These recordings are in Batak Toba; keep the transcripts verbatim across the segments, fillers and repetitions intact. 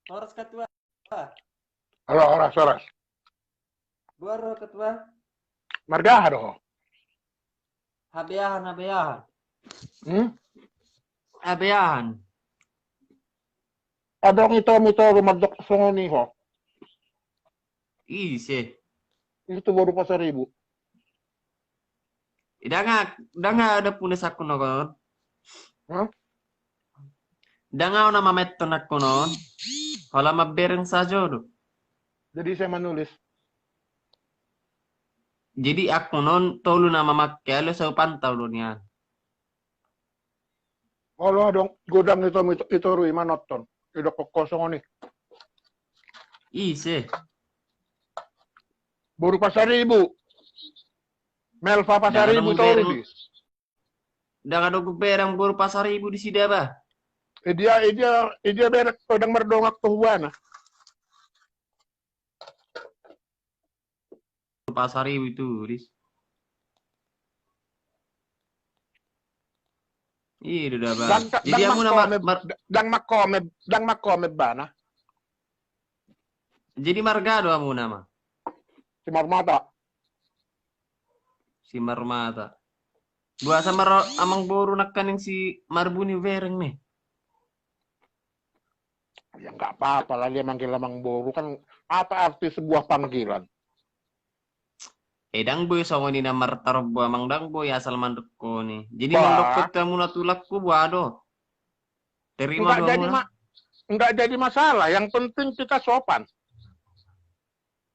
Horas ketua. Halo, horas, horas. Boha ro ketua? Marga aha do ho? Habeahan, habeahan. Hmm? Habeahan. Adong ito mito rumah dok songon i ho. Ise. Itu baru pasar ibu. Ndang a, ndang a ada puna sakun nokon. Hah? Ndang a ona mametton nakon on. Holan mambereng sajo do. Jadi saya menulis. Jadi akun on tolu nama make ale sau pantau do nian. Olo adong godang ito, ito, ito rui manonton. Idok kosong ni. Ise. Boru Pasaribu. Melva Pasaribu tolu di. Ndang adong bereng boru Pasaribu di sida ba. Idia, idia, idia bereng, ndang mardongak tu huana. Pasaribu itu, Ris. Iya, udah, Bang. Jadi kamu nama mar- dang makomen, dang makomen bana. Jadi marga do amuna ma? Simarmata. Simarmata. Boasa mar amang boru nangkaning si marbuni bereng ni? Ya nggak apa-apa lah dia manggil amang boru kan, apa arti sebuah panggilan? Eh, ndang boi songon i na martarombo amang, ndang boi asal mandokkon i. Jadi mandokkon tu amuna tulangku boha do? Terima do amuna. Nggak jadi masalah, yang penting kita sopan.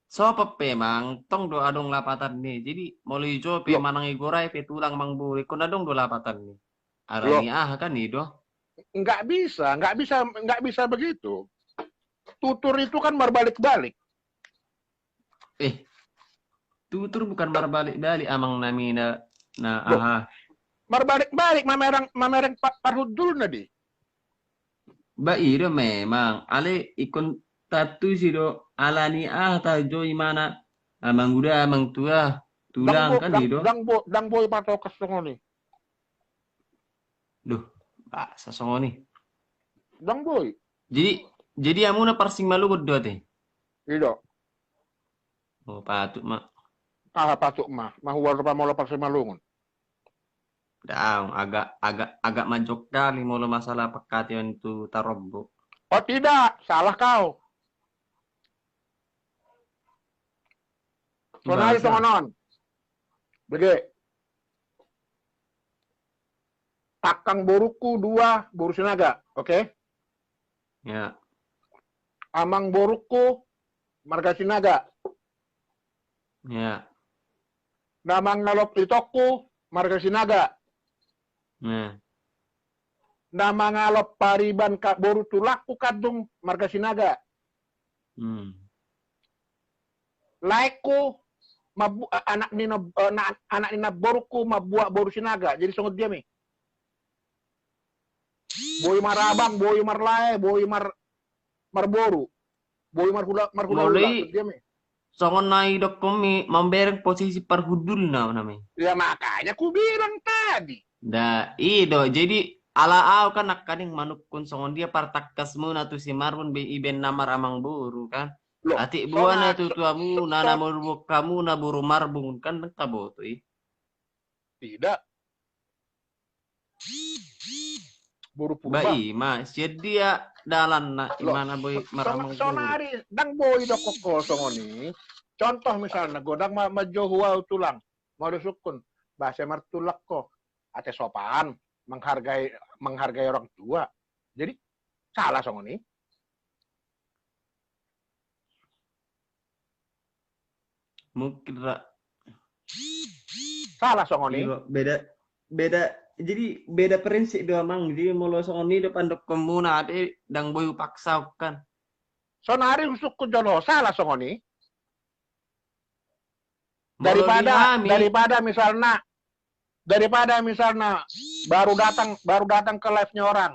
Sopan pe mang, tong do adong lapatan ni. Jadi molo ijo pe manang igorai pe tulang mang boru, ingkon adong do lapatan ni. Alani aha kan i do? Nggak bisa, nggak bisa, nggak bisa begitu. Tutur itu kan marbalik-balik. Eh, tutur bukan marbalik-balik amang nami na, na aha. Marbalik-balik mamereng, mamereng parhundulna di. Ba i do memang, ale ingkon tantusi do alani aha tajo imana amang uda amang tua tulang kan i do. Ndang boi patokas songon i. Duh, ba sasongon i. Ndang boi. Jadi, jadi amuna Parsimalungun do ate? I do. Oh, patut ma. Aha patut ma, mahual rupa molo Parsimalungun. Ndang, agak, agak, agak manjok dali molo masalah pangkataion tu tarombo. Oh tidak, salah kau. Sonari songon on. Bege. Tangkang borungku dua boru Sinaga, oke? Ya. Amang borungku marga Sinaga. Ya. Na mangalop itongku marga Sinaga. Ya. Na mangalop pariban boru tulangku kandung marga Sinaga. Hmm. Laengku anak ni, anak ni namborungku mambuat boru Sinaga. Jadi songon dia ma i. Boi marabang, boi marlae, boi mar marboru, boi marhula marhulahula. Songon na idokkon i mambereng posisi parhundulna nama i. Ya makanya kubilang tadi. Da i do, jadi ala au kan nangkaning manungkun songon dia partangkasmuna tu si marbun be ibaen na mar amang boru kan. Atik boha na tu tuamuna na marboru hamuna boru marbun kan ndang taboto i. Tidak. Boru Purba. Ba i ma sian dia dalanna imana boi maramang boru. Sonari ndang boi dokkon ho songon i. Contoh misalna godang ma manjou au tulang. Molo sungkun ba sai martulang ho. Ate sopan menghargai, menghargai orang tua. Jadi salah songon i. Mungkin ra. Salah songon i. Beda, beda. Jadi beda prinsip do amang. Jadi molo songon i do pandokkonmuna ate ndang boi hupaksa kan. Sonari husungkun jolo salah songon i. Daripada, daripada misalna, daripada misalna baru datang, baru datang ke live-nya orang.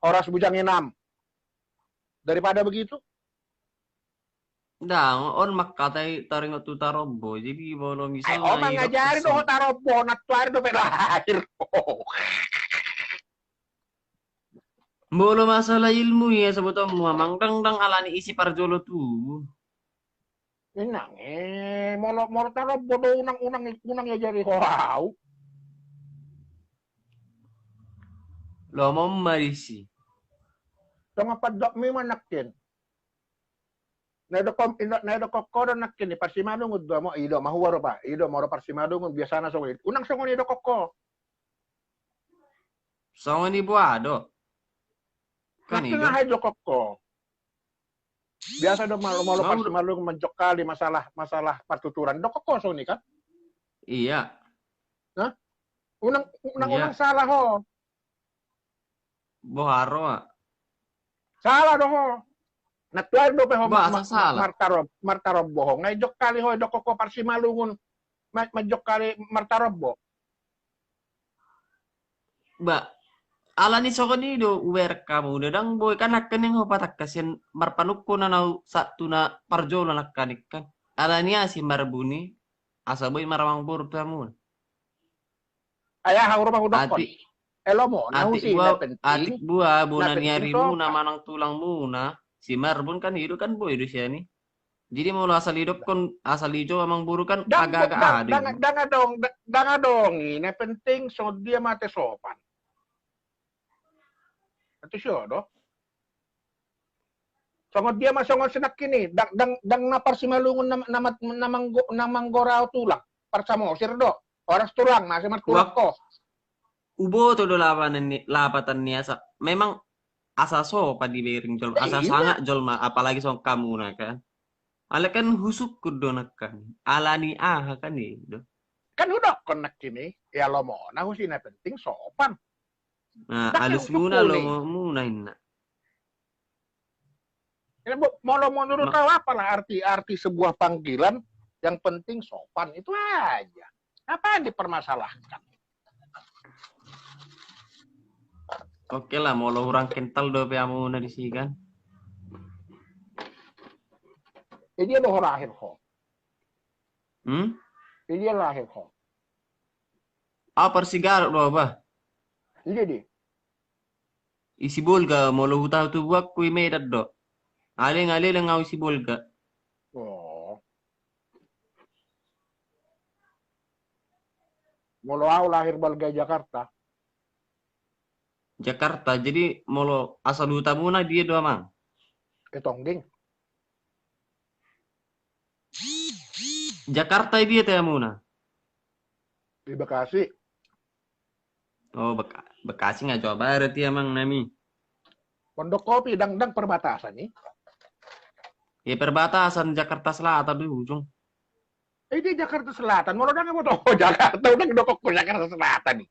Horas Bujang Inam. Daripada begitu. Ndang, on mangkatai taringot tu tarombo. Jadi molo misalna on mangajari do ho tarombo, nantuari dope lahir. Molo masalah ilmu ia, sabotonmu amang, ndang, ndang alani isi parjolo tubu. Inang, eh, molo, molo tarombo do unang, unang, unang ia jadi ho au. Lomo ma disi. Tonga padok mi manakkin. Na idok, na idok ho do nangkin i parsimalungun do, mo i do mahua do pa, i do molo parsimalungun biasana songon i. Unang songon i idok ho. Songon i boha do. Kan i do. Nangkin aha idok ho. Biasa do molo, molo parsimalungun manjongkali masalah, masalah partuturan. Idok ho songon i kan? Iya. Hah? Unang, unang, unang salah ho. Boha ro. Salah do ho. Na tuai dope ho martarombo ho. Nga idok kali ho, idok ho parsimalungun. Manjongkali martarombo. Ba, alani songon i do uber kamu. Ndang boi kan nangkaning ho patangkas sian marpanungkun na nau satu na parjolo nangkaning kan. Alani asi marbuni. Asa boi maramang boru tu hamu. Ai aha urma hudokkon. Elo mo na husi na penting. Atik bua bona ni arimuna manang tulangmuna. Si marbun kan i do kan boi do sian i. Jadi molo asal idokkon asal ijo amang boru kan agak-agak adong. Ndang adong i na penting songon dia ma ate sopan. Ate sio do. Songon dia ma songon si nangkin i, ndang, ndang, ndang na parsimalungun na, na, na manggorao tulang, parsamosir do, horas tulang na si martulang ho. Uboto do lapatan ni, lapatan ni asa, memang asa sopan dibereng jolma, asa sangap jolma, apalagi songon hamuna kan. Alai kan husungkun do nangkin, alani aha kan i do. Kan hudokkon nangkin i, ia lomo na husi na penting sopan. Nah, alusmuna lomomuna inna. Molo menurut kau apalah arti, arti sebuah panggilan yang penting sopan itu aja. Apa yang dipermasalahkan? Oke lah, molo hurang kental dope hamuna disi kan. Jadi dia do ho lahir ho. Hmm? Jadi dia lahir ho. Au parsigaruk do bah. Iya di. Isi bolga molo hutahu tubuakku i Medan do. Aleng aleleng au isi bolga. Oh. Molo au lahir balga Jakarta. Jakarta, jadi molo asal hutamuna dia do amang? Ketonggeng. Jakarta i dia te hamuna? Di Bekasi. Oh, Beka-, Bekasi nga Jawa Barat i amang nami. Pondok Kopi, dang, dang perbatasan i. Ya perbatasan Jakarta Selatan di ujung. Eh, di Jakarta Selatan, molo dang boto Jakarta, udah dokok Jakarta Selatan i.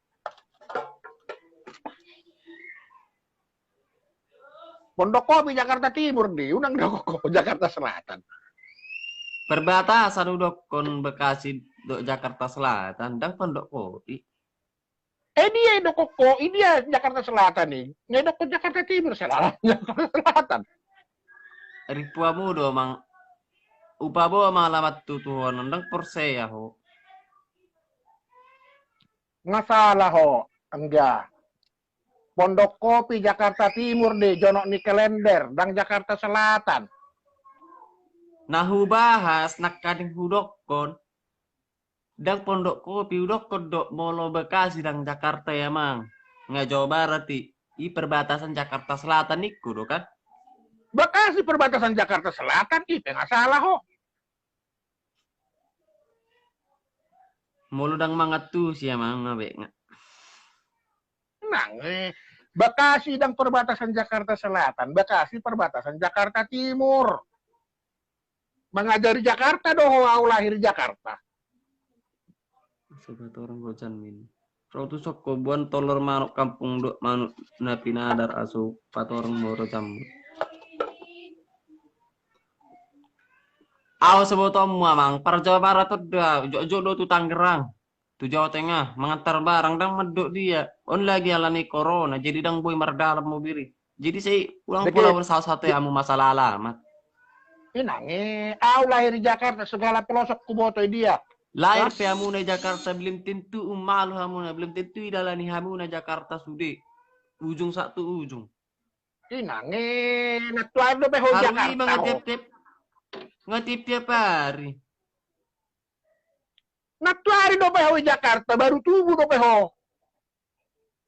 Pondok Kopi Jakarta Timur di, unang dokok Jakarta Selatan. Perbatasan udokkon Bekasi do Jakarta Selatan, dang Pondok Kopi. Eh dia dokok i dia Jakarta Selatan i, nga dokok Jakarta Timur Selatan, Jakarta Selatan. Ripuamu do mang upaboa ma alamat tutu ho, dang porsea ho. Nga salah ho, engga. Pondok Kopi Jakarta Timur di, jonok ni kalender, dang Jakarta Selatan. Na hubahas nangkaning hudokkon, dang Pondok Kopi hudokkon do, molo Bekasi dang Jakarta i amang, nga Jawa Barat i, i perbatasan Jakarta Selatan ingkon do kan? Bekasi perbatasan Jakarta Selatan i pe nga salah ho. Molo dang mangantusi amang, nga be nga. Nang, eh, Bekasi dang perbatasan Jakarta Selatan, Bekasi perbatasan Jakarta Timur. Mangajari Jakarta do ho, au lahir Jakarta. Sobat orang rojan min. Rau tu sokko buan tolor manuk kampung do manuk na pinadar asu patorang moro jambu. Au sabotonmu amang, par Jawa Barat do, jokjok do tu Tangerang, tu Jawa Tengah, mangantar barang dang mandok dia. On lagi alani corona, jadi dang boi mardalan mobil i. Jadi sai ulang pola bersatu-satu ya amu masalah alamat. Inang eh, au lahir di Jakarta, segala pelosok kuboto i dia. Lahir pe hamuna Jakarta, belum tentu umalu hamuna, belum tentu idalani hamuna Jakarta sude. Ujung satu ujung. Inang, eh, nantuari dope ho Jakarta ho. Nga tiap-tiap, nga tiap-tiap hari. Nantuari dope ho i Jakarta, baru tubu dope ho.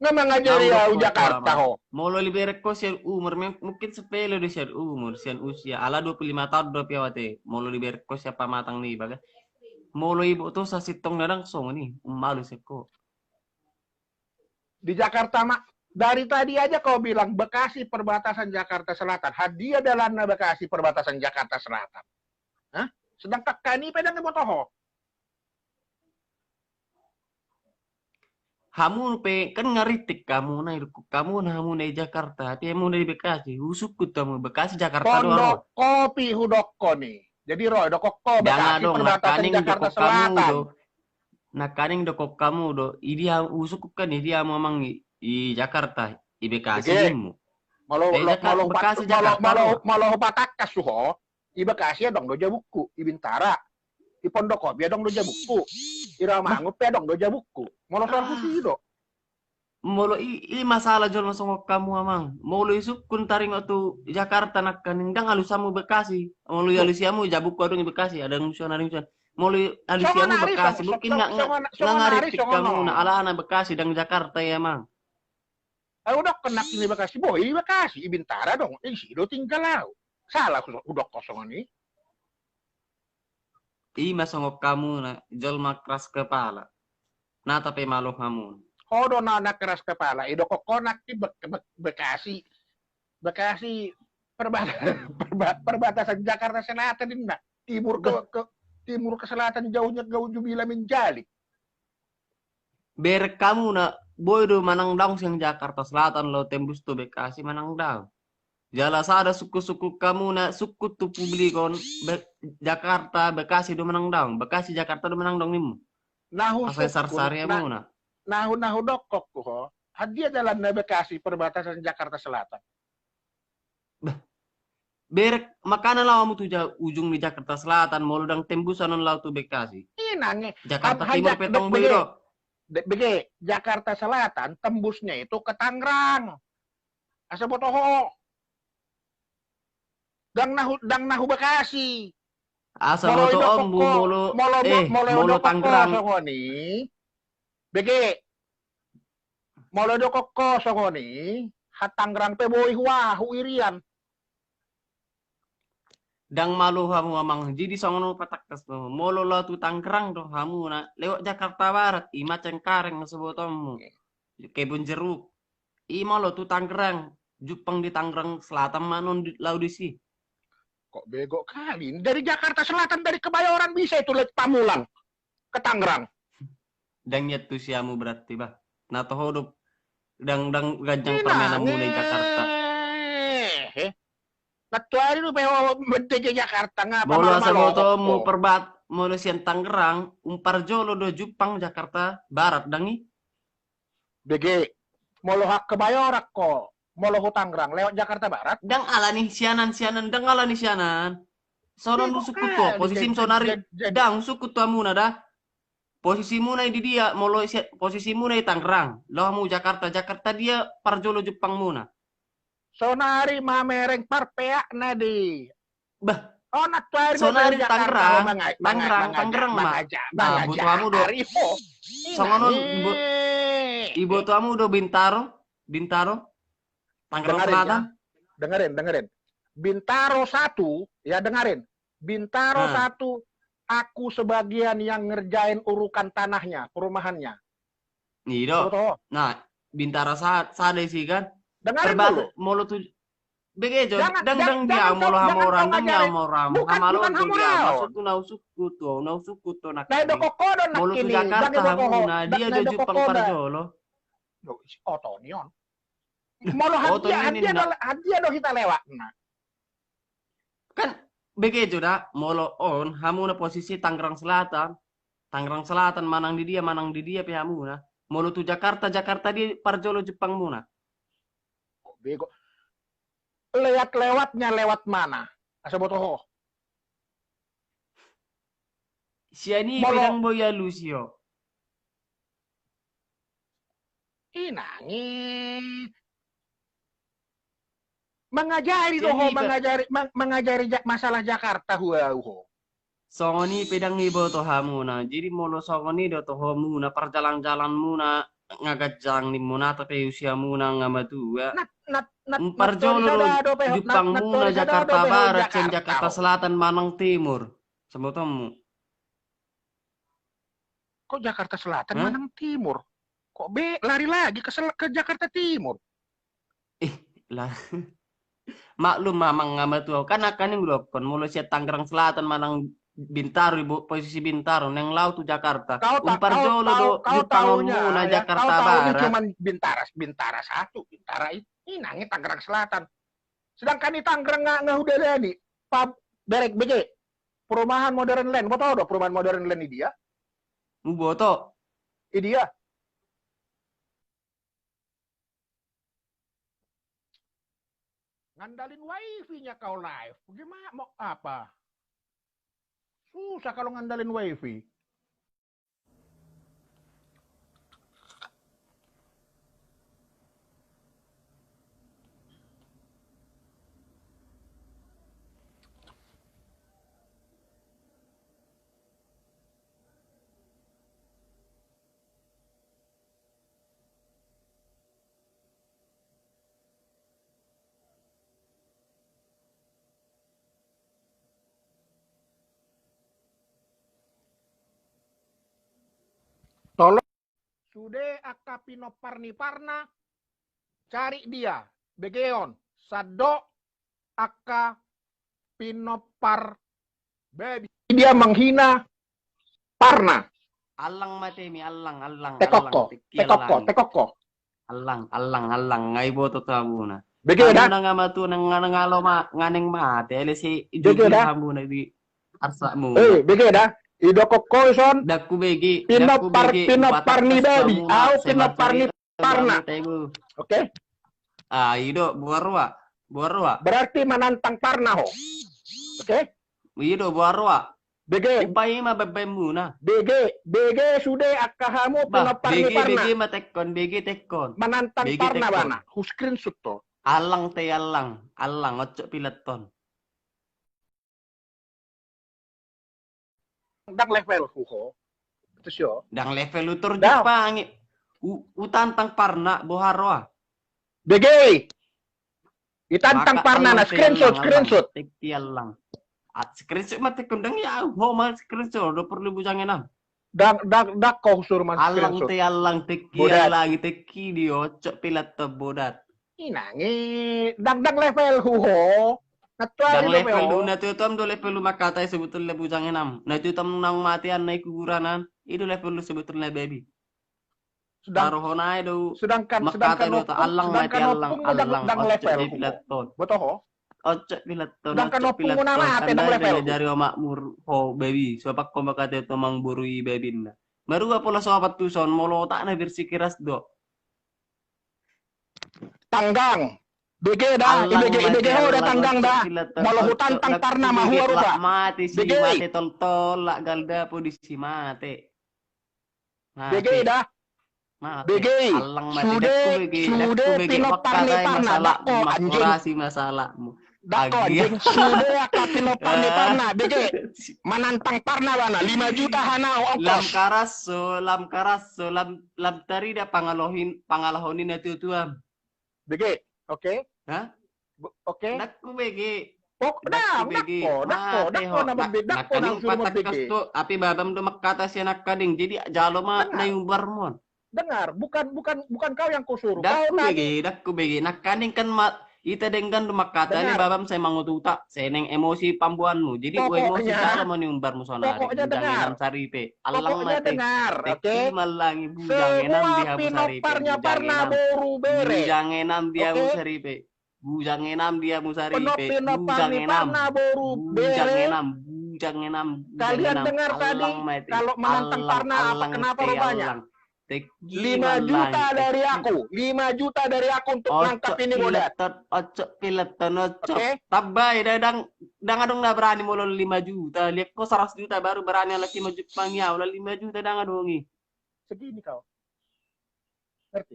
Nga mangajari au Jakarta ho. Molo diberek ho sian umur, mungkin sepele do sian umur, sian usia. Ala dua puluh lima taon dope au ate. Molo diberek ho sian pamatang niba. Molo iboto sasintongna ndang songon i, umbalu sian ho. Di Jakarta ma, dari tadi aja kau bilang Bekasi perbatasan Jakarta Selatan. Hadia dalanna Bekasi perbatasan Jakarta Selatan. Hah? Sedangkan kami pe ndang diboto ho. Hamu pe kan ngaritik hamu na, hamu na, hamu na di Jakarta, tapi hamu na di Bekasi, husungkun hamu Bekasi Jakarta do. Pondok Kopi hudokkon i. Jadi ro, dokkon ho Bekasi perbatasan Jakarta Selatan. Nangkaning dokkon hamu do, i dia husungkun kan, i dia hamu amang i, i Jakarta, i Bekasi. Dengke. Molo, molo, molo, molo hupatangkas tu ho, i Bekasi adong do jabungku, i Bintara, i Pondok Kopi adong do jabungku, i Rawamangun pe adong do jabungku. Molo soal husi do. Molo i, i masalah jolma songon hamu amang. Molo isungkun taringot tu Jakarta nangkaning ndang alus hamu Bekasi. Molo ialusi hamu jabungku adong i Bekasi, adong suan, adong suan. Molo alusi hamu Bekasi, mungkin nga, nga ngaritik hamu na alana Bekasi ndang Jakarta i amang. Ai hudokkon nangkin i Bekasi, boi i Bekasi, i Bintara do, disi do tinggal au. Salah hudokkon songon i. I ma songon hamu na, jolma keras kepala. Na tape malo hamu. Ho do na, na keras kepala, i dokkon ho nangkin Bekasi, Bekasi perbatasan Jakarta Selatan inna. Timur ke, timur ke selatan jauhnya kau jubila menjalik. Berek hamu na, boi do manang daong sian Jakarta Selatan laho tembus tu Bekasi manang daong. Jala sada sungkun-sungkun hamu na sungkun tu publik on, Jakarta Bekasi do manang daong, Bekasi Jakarta do manang daong nimmu. Asa sarsari hamu na. Na hudokkon ho, hadia dalanna Bekasi perbatasan Jakarta Selatan. Bah. Berek, makana laho hamu tu ujung ni Jakarta Selatan, molo ndang tembusan on laho tu Bekasi. Inang, Jakarta Timur pe tong boi do. Bege, Jakarta Selatan tembusnya itu ke Tangerang. Asa boto ho. Ndang na hu, ndang na hu Bekasi. Asa boto ho molo, molo, eh, molo Tangerang. Bege, molo dokkon ho songon i, ha Tangerang pe boi hu aha, hu irian. Ndang malo hamu amang, jadi songon on patangkas do. Molo laho tu Tangerang do hamu na, lewat Jakarta Barat, i ma Cengkareng na sobotonmu. Kebun jeruk. I ma laho tu Tangerang, jumpang di Tangerang Selatan ma non laho disi. Kok bego kali. Dari Jakarta Selatan, dari Kebayoran bisa itu lewat Pamulang ke Tangerang. Ndang iantusi hamu berarti bah. Na toho do ndang, ndang ganjang permainanmu di Jakarta. Nantuari dope ho mendege Jakarta nga. Molo asa botomu perbat, molo sian Tangerang, umparjolo do jumpang Jakarta Barat ndang i. Bege, molo ha Kebayoran ho, molo hu Tangerang lewat Jakarta Barat. Ndang alani sianan, sianan, ndang alani sianan. Songon husungkun tu ho, posisim sonari. Ndang husungkun tu hamuna da. Posisimuna i di dia, molo posisimuna i Tangerang, laho hamu Jakarta, Jakarta dia parjolo jumpangmuna. Sonari mamereng parpeakna di. Bah. Sonari Tangerang, Tangerang, Tangerang ma. Boto hamu do. Songon on, iboto hamu do Bintaro, Bintaro. Tangerang Selatan. Dengerin, dengerin. Bintaro satu, ya dengerin. Bintaro satu, aku sebagian yang ngerjain urukan tanahnya, perumahannya. I do. Nah, Bintaro sada isi kan. Dengerin dulu. Molo tu Bege jo, ndang, ndang dia molo hamoran, ndang dia hamoran. Bukan, bukan hamoran. Maksudku na husungkun tu, na husungkun tu na. Molo tu Jakarta hamuna, dia do jumpang parjolo. Oto ni on. Molo hadia, hadia do hita lewat na. Kan bege jo da, molo on hamuna posisi Tangerang Selatan. Tangerang Selatan manang di dia, manang di dia pe hamuna. Molo tu Jakarta, Jakarta dia parjolo jumpangmuna. Bego. Lewat-lewatnya lewat mana? Asa boto ho. Sian i pe ndang boi alusi ho. Inang i. Mangajari do ho, mangajari, mangajari masalah Jakarta hu au ho. Songon i pe ndang iboto hamuna. Jadi molo songon i do tohomuna, parjalang-jalanmuna nga ganjang nimmu na, tapi usiamuna nga matua. Umparjolo do jumpangmuna Jakarta Barat sian Jakarta Selatan manang Timur. Sabotonmu. Kok Jakarta Selatan manang Timur? Kok be lari lagi ke, ke Jakarta Timur? Ih, lah. Maklum amang nga matua, kan angka ni udokkon molo sian Tangerang Selatan manang Bintaro, ibo posisi Bintaro naeng laho tu Jakarta. Umparjolo do jumpangmuna Jakarta Barat. Cuman Bintara, Bintara satu, Bintara i, inang i Tangerang Selatan. Sedangkan i Tangerang nga, nga hudalani, pab, berek bege. Perumahan Modern Land, boto do Perumahan Modern Land i dia? Boto. I dia? Ngandalin wifi-nya kau live. Bagaimana mau apa? Susah kalau ngandalin wifi. Tolong. Sude angka pinompar ni Parna, cari dia, begeon, sandok angka pinompar babi. Dia menghina Parna. Allang matemi, allang, allang, tekokko, tekokko, tekokko. Allang, allang, allang, nga iboto tu hamuna. Bege da. Hamuna nga matua, nga naeng mate, ale si bege da. Hamuna di arsakmu. Eh, bege da. Idokkon ho ison. Dakku bege, dakku bege, pinompar ni babi. Au pinompar ni Parna. Oke? Ah, i do, boha roha. Boha roha. Berarti menantang Parna ho. Oke? I do, boha roha. Bege. Upa i ma baen-baenmuna. Bege, bege sude angka hamu pinompar ni Parna. Bege ma tekkon, bege tekkon. Menantang Parna bana. Hu screenshot ho. Allang te allang, allang, oncok pilaton. Ndang levelhu ho. Ndang levelhu, tor jumpang i. Hutantang Parna, boha roha. Bege. Itantang Parna na, screenshot, screenshot. Tekki allang. Screenshot ma tekkon, ndang ia ho ma screenshot, do porlu bujang enam. Ndang, ndang, ndang ho suru ma screenshot. Allang te allang, tekki allang, tekki di oncok pilaton bodat. Inang i, ndang, ndang levelhu ho. Ndang levelhu, na tu tuam do levelhu mangkatai sebetulna bujang enam. Na tu tuam naung mate an na i kuburan an, i do levelhu sebetulna babi. Taruhon aja do. Sedangkan, sedangkan allang mate allang, allang, oncok pilaton. Boto ho? Oncok pilaton, oncok pilaton. Kan dari omakmu ho babi. Sopak ho mangkatai tu amang boru i babinna. Marua pola sopat tuson, molo otakna bersikeras do. Tanggang. Bege da, ibege, ibege ho da tanggang da. Molo hutantang Parna ma hua rupa. Mate si mate toltol, lak galda po di si mate. Bege da. Bege. Sude, sude pinompar ni Parna, dakko anjing. Dakko anjing, sude angka pinompar ni Parna, bege. Menantang Parna bana, lima juta hanau ongkos. Lam karaso, lam karaso, lam, lam tarida pangalaho ni na tu tuam. Bege, oke? Hah? Oke? Dakku bege. Dakku bege. Mate ho. Dakku na bege, dakku na suru ma bege. Tapi babam do mangkatai sian angka ding, jadi jalo ma na iumbarmu on. Dengar, bukan, bukan, bukan kau yang kusuruh. Dakku bege, dakku bege. Nangkaning kan ma, ita denggan do mangkatai, babam sai mangututa, sai naeng emosi pamboanmu. Jadi emosi jalo ma na iumbarmu sonari. Pokoknya dengar. Allang mate. Pokoknya dengar, oke? Tekki ma allang i, bujang enam di hamu saripe. Semua pinomparnya Parna boru bere. Bujang enam di hamu saripe. Bujang enam di hamu saripe. Bujang enam. Bujang enam. Bujang enam. Kalian dengar tadi, kalau menantang Parna apa, kenapa rupanya? Lima juta dari aku, lima juta dari aku untuk nangkap ini bodat. Oncok pilaton, oncok. Oke? Tambai, ndang, ndang adong na berani molo lima juta. Liat ho saratus juta baru berani, ala si manjumpangi au, ala lima juta ndang adong i. Segini kau. Ngerti?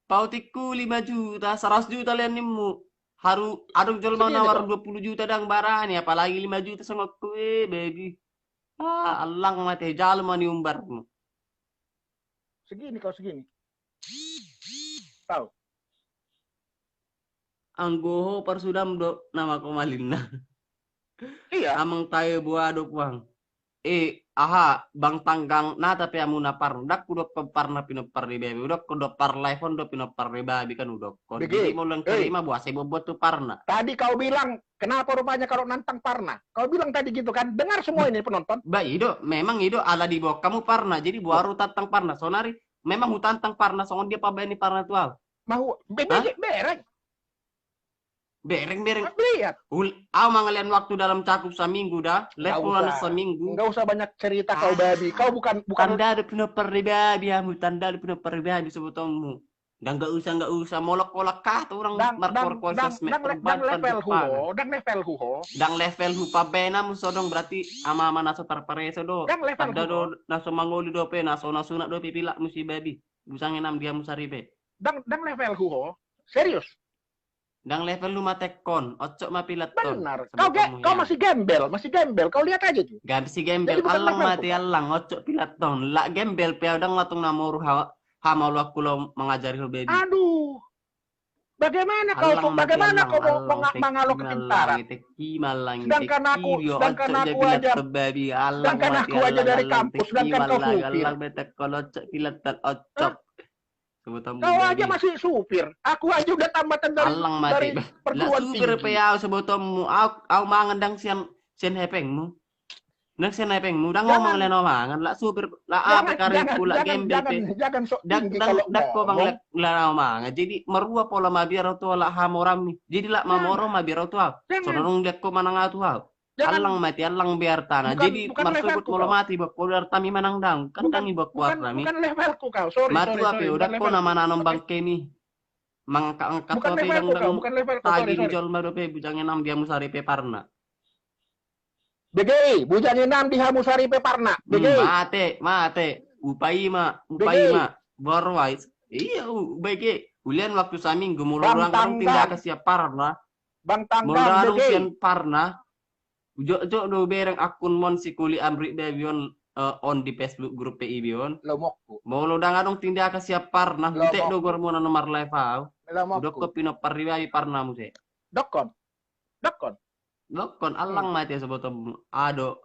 Pautihon lima juta, saratus juta lean nimmu. Haru adong jolma nawar dua puluh juta ndang barani, apalagi lima juta songon ku, eh, babi. Ah, allang mate, jalo ma ni umbarmu. Segini kau, segini. Tahu. Anggo ho parsudam do nama ko malinna. Iya. Amang tae boa do puang. Eh, aha, bang tanggang na tapi amuna parna, dak hudokkon parna pinompar ni babi, hudokkon do parna iPhone do pinompar ni babi kan hudokkon. Jadi molo nang terima boa sai bobot tu parna. Tadi kau bilang, kenapa rupanya kalau nantang parna? Kau bilang tadi gitu kan, dengar semua ini penonton. Ba ido, memang ido ala diboan hamu parna, jadi boa ro tantang parna. Sonari memang hutantang parna, songon dia pabaen ni parna tu au. Mau, be-, be-, bereng. Bereng, bereng. Lihat. Au mangalean waktu dalam cakup saminggu da. Live pula na saminggu. Nggak usah banyak cerita kau babi. Kau bukan, bukan. Tanda do pinompar ni babi hamu, tanda do pinompar ni babi sebutanmu. Nggak, nggak usah, nggak usah. Molok-molok kah tu orang markor-kor sosmed. Dang level hu ho, dang level hu ho. Dang level hu, pabaen hamu so dong berarti ama-ama na so tarpareso do. Dang level hu ho. Tanda do na so mangoli dope, na so na sunat dope pilakmu si babi. Bujangi nam di hamu saripe. Dang, dang level hu ho. Serius. Dang level hu matekkon, oncok ma pilat on. Benar. Kau ge-, kau masih gembel, masih gembel. Kau lihat aja tuh. Masih gembel, allang mate allang, oncok pilat on. Lak gembel pe au, dang latung na moru ha-, hamalu aku lo mangajari ho babi. Aduh. Bagaimana kau, bagaimana kau mau manga-, mangalok kepintaran? Sedangkan aku, sedangkan aku aja, sedangkan aku aja dari kampus, sedangkan kau supir. Allang mate allang, oncok pilat on, oncok. Kau aja masih supir. Aku aja udah tamatan dari, dari perguruan tinggi. Allang mate. Lah supir pe au sebutanmu. Au, au mangan dang sian, sian hepengmu. Dang sian hepengmu. Dang ngomong leno mangan. Lah supir, lah apa karirku, lah gembel pe. Jangan, jangan, jangan sok tinggi kalau ngomong. Dang, dang, dang ko bang lah, lah mangan. Jadi marua pola mabiar au tu au lah hamorammi. Jadi lah mamora mabiar au tu au. Songon dia ko manang au tu au. Allang mate, allang biar tana. Jadi marsugut molo mate iba ko biar tami manang dang. Kan dang iba kuat rami. Bukan levelku kau, sorry, sorry, sorry. Matua pe udah ko na mananom bangkemi. Mangangkat-angkat dope dang, dang tagi ni jolma dope, bujangi nam di hamu saripe parna. Bege i, bujangi nam di hamu saripe parna. Bege i. Mate, mate. Upa i ma, upa i ma. Borwais. Iya, u-, bege. Ulian waktu saminggu, molo dang adong tindakan siap parna. Bang Tanggang, bege i. Molo dang adong sian parna. Jok-jok do bereng akun mon si kuli amrik babi on, eh, on di Facebook grup P I B on. Lomo ku. Molo dang adong tindakan siap parna, hutek do goarmuna na marlive au. Lomo ku. Dokkon pinompar ni babi parna muse. Dokkon. Dokkon. Dokkon, allang mate sebutanmu. Ado.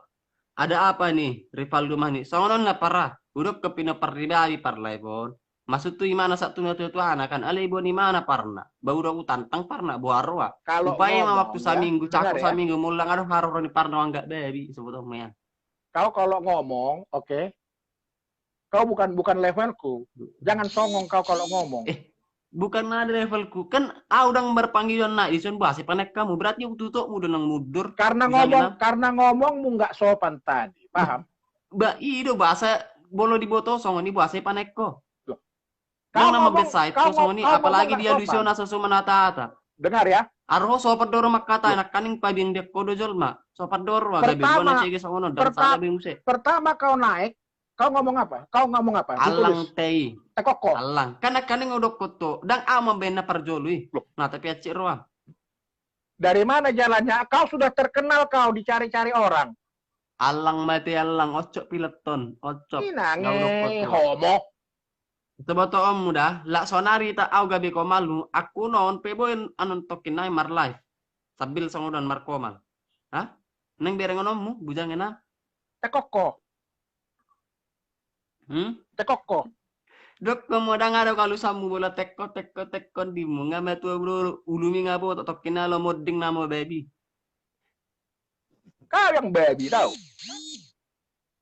Ada apa nih, Rivaldo Mani? Songon on na parna. Hudokkon pinompar ni babi parlive on. Maksud tu imana sahat tu na tua-tuana kan, alai boan imana parna. Ba udah hutantang parna, boa roa. Upa i ma waktu saminggu, cakup saminggu, molo dang adong haroro ni parna, anggo babi, sebutanmu ya. Kau kalau ngomong, oke. Kau bukan, bukan levelku. Jangan songong kau kalau ngomong. Eh, bukan ada levelku. Kan au dang marpangidoan na dison, boa sai panekkamu. Berarti au tutokmu do nang mundur. Karena ngomong, karena ngomongmu nggak sopan tadi, paham? Ba, i do bahasa molo diboto songon i, boa sai panekko. Loh. Nang nama besai tu songon i, apalagi dia lucu na so sopan hata-hata. Dengar ya. Aro ho sopan do ro mangkatai, nangkaning pabiang dia ko do jolma. Sopan do ro, gabe boa na cege songon on, dang sada be muse. Pertama kau naik, kau ngomong apa? Kau ngomong apa? Allang tei. Tekokko. Allang. Kan nangkaning hudokkon tu, dang au mambaen na parjolo i. Loh. Nah, tapi acik roa. Dari mana jalannya? Kau sudah terkenal kau dicari-cari orang. Allang mate allang, oncok pilat on, oncok. Inang e, homo. Sebutanmu da, lak sonari ta au gabe ko malu, aku non pe boen anon tokin nai marlive. Sambil songon on markomal. Hah? Nang berengononmu, bujangi na. Tekokko. Hmm? Tekokko. Dokkon molo dang adong alusanmu bola tekko, tekko, tekko dimu. Nga matua bro, ulumi nga boto, tokin na lo monding namo babi. Kau yang babi tau.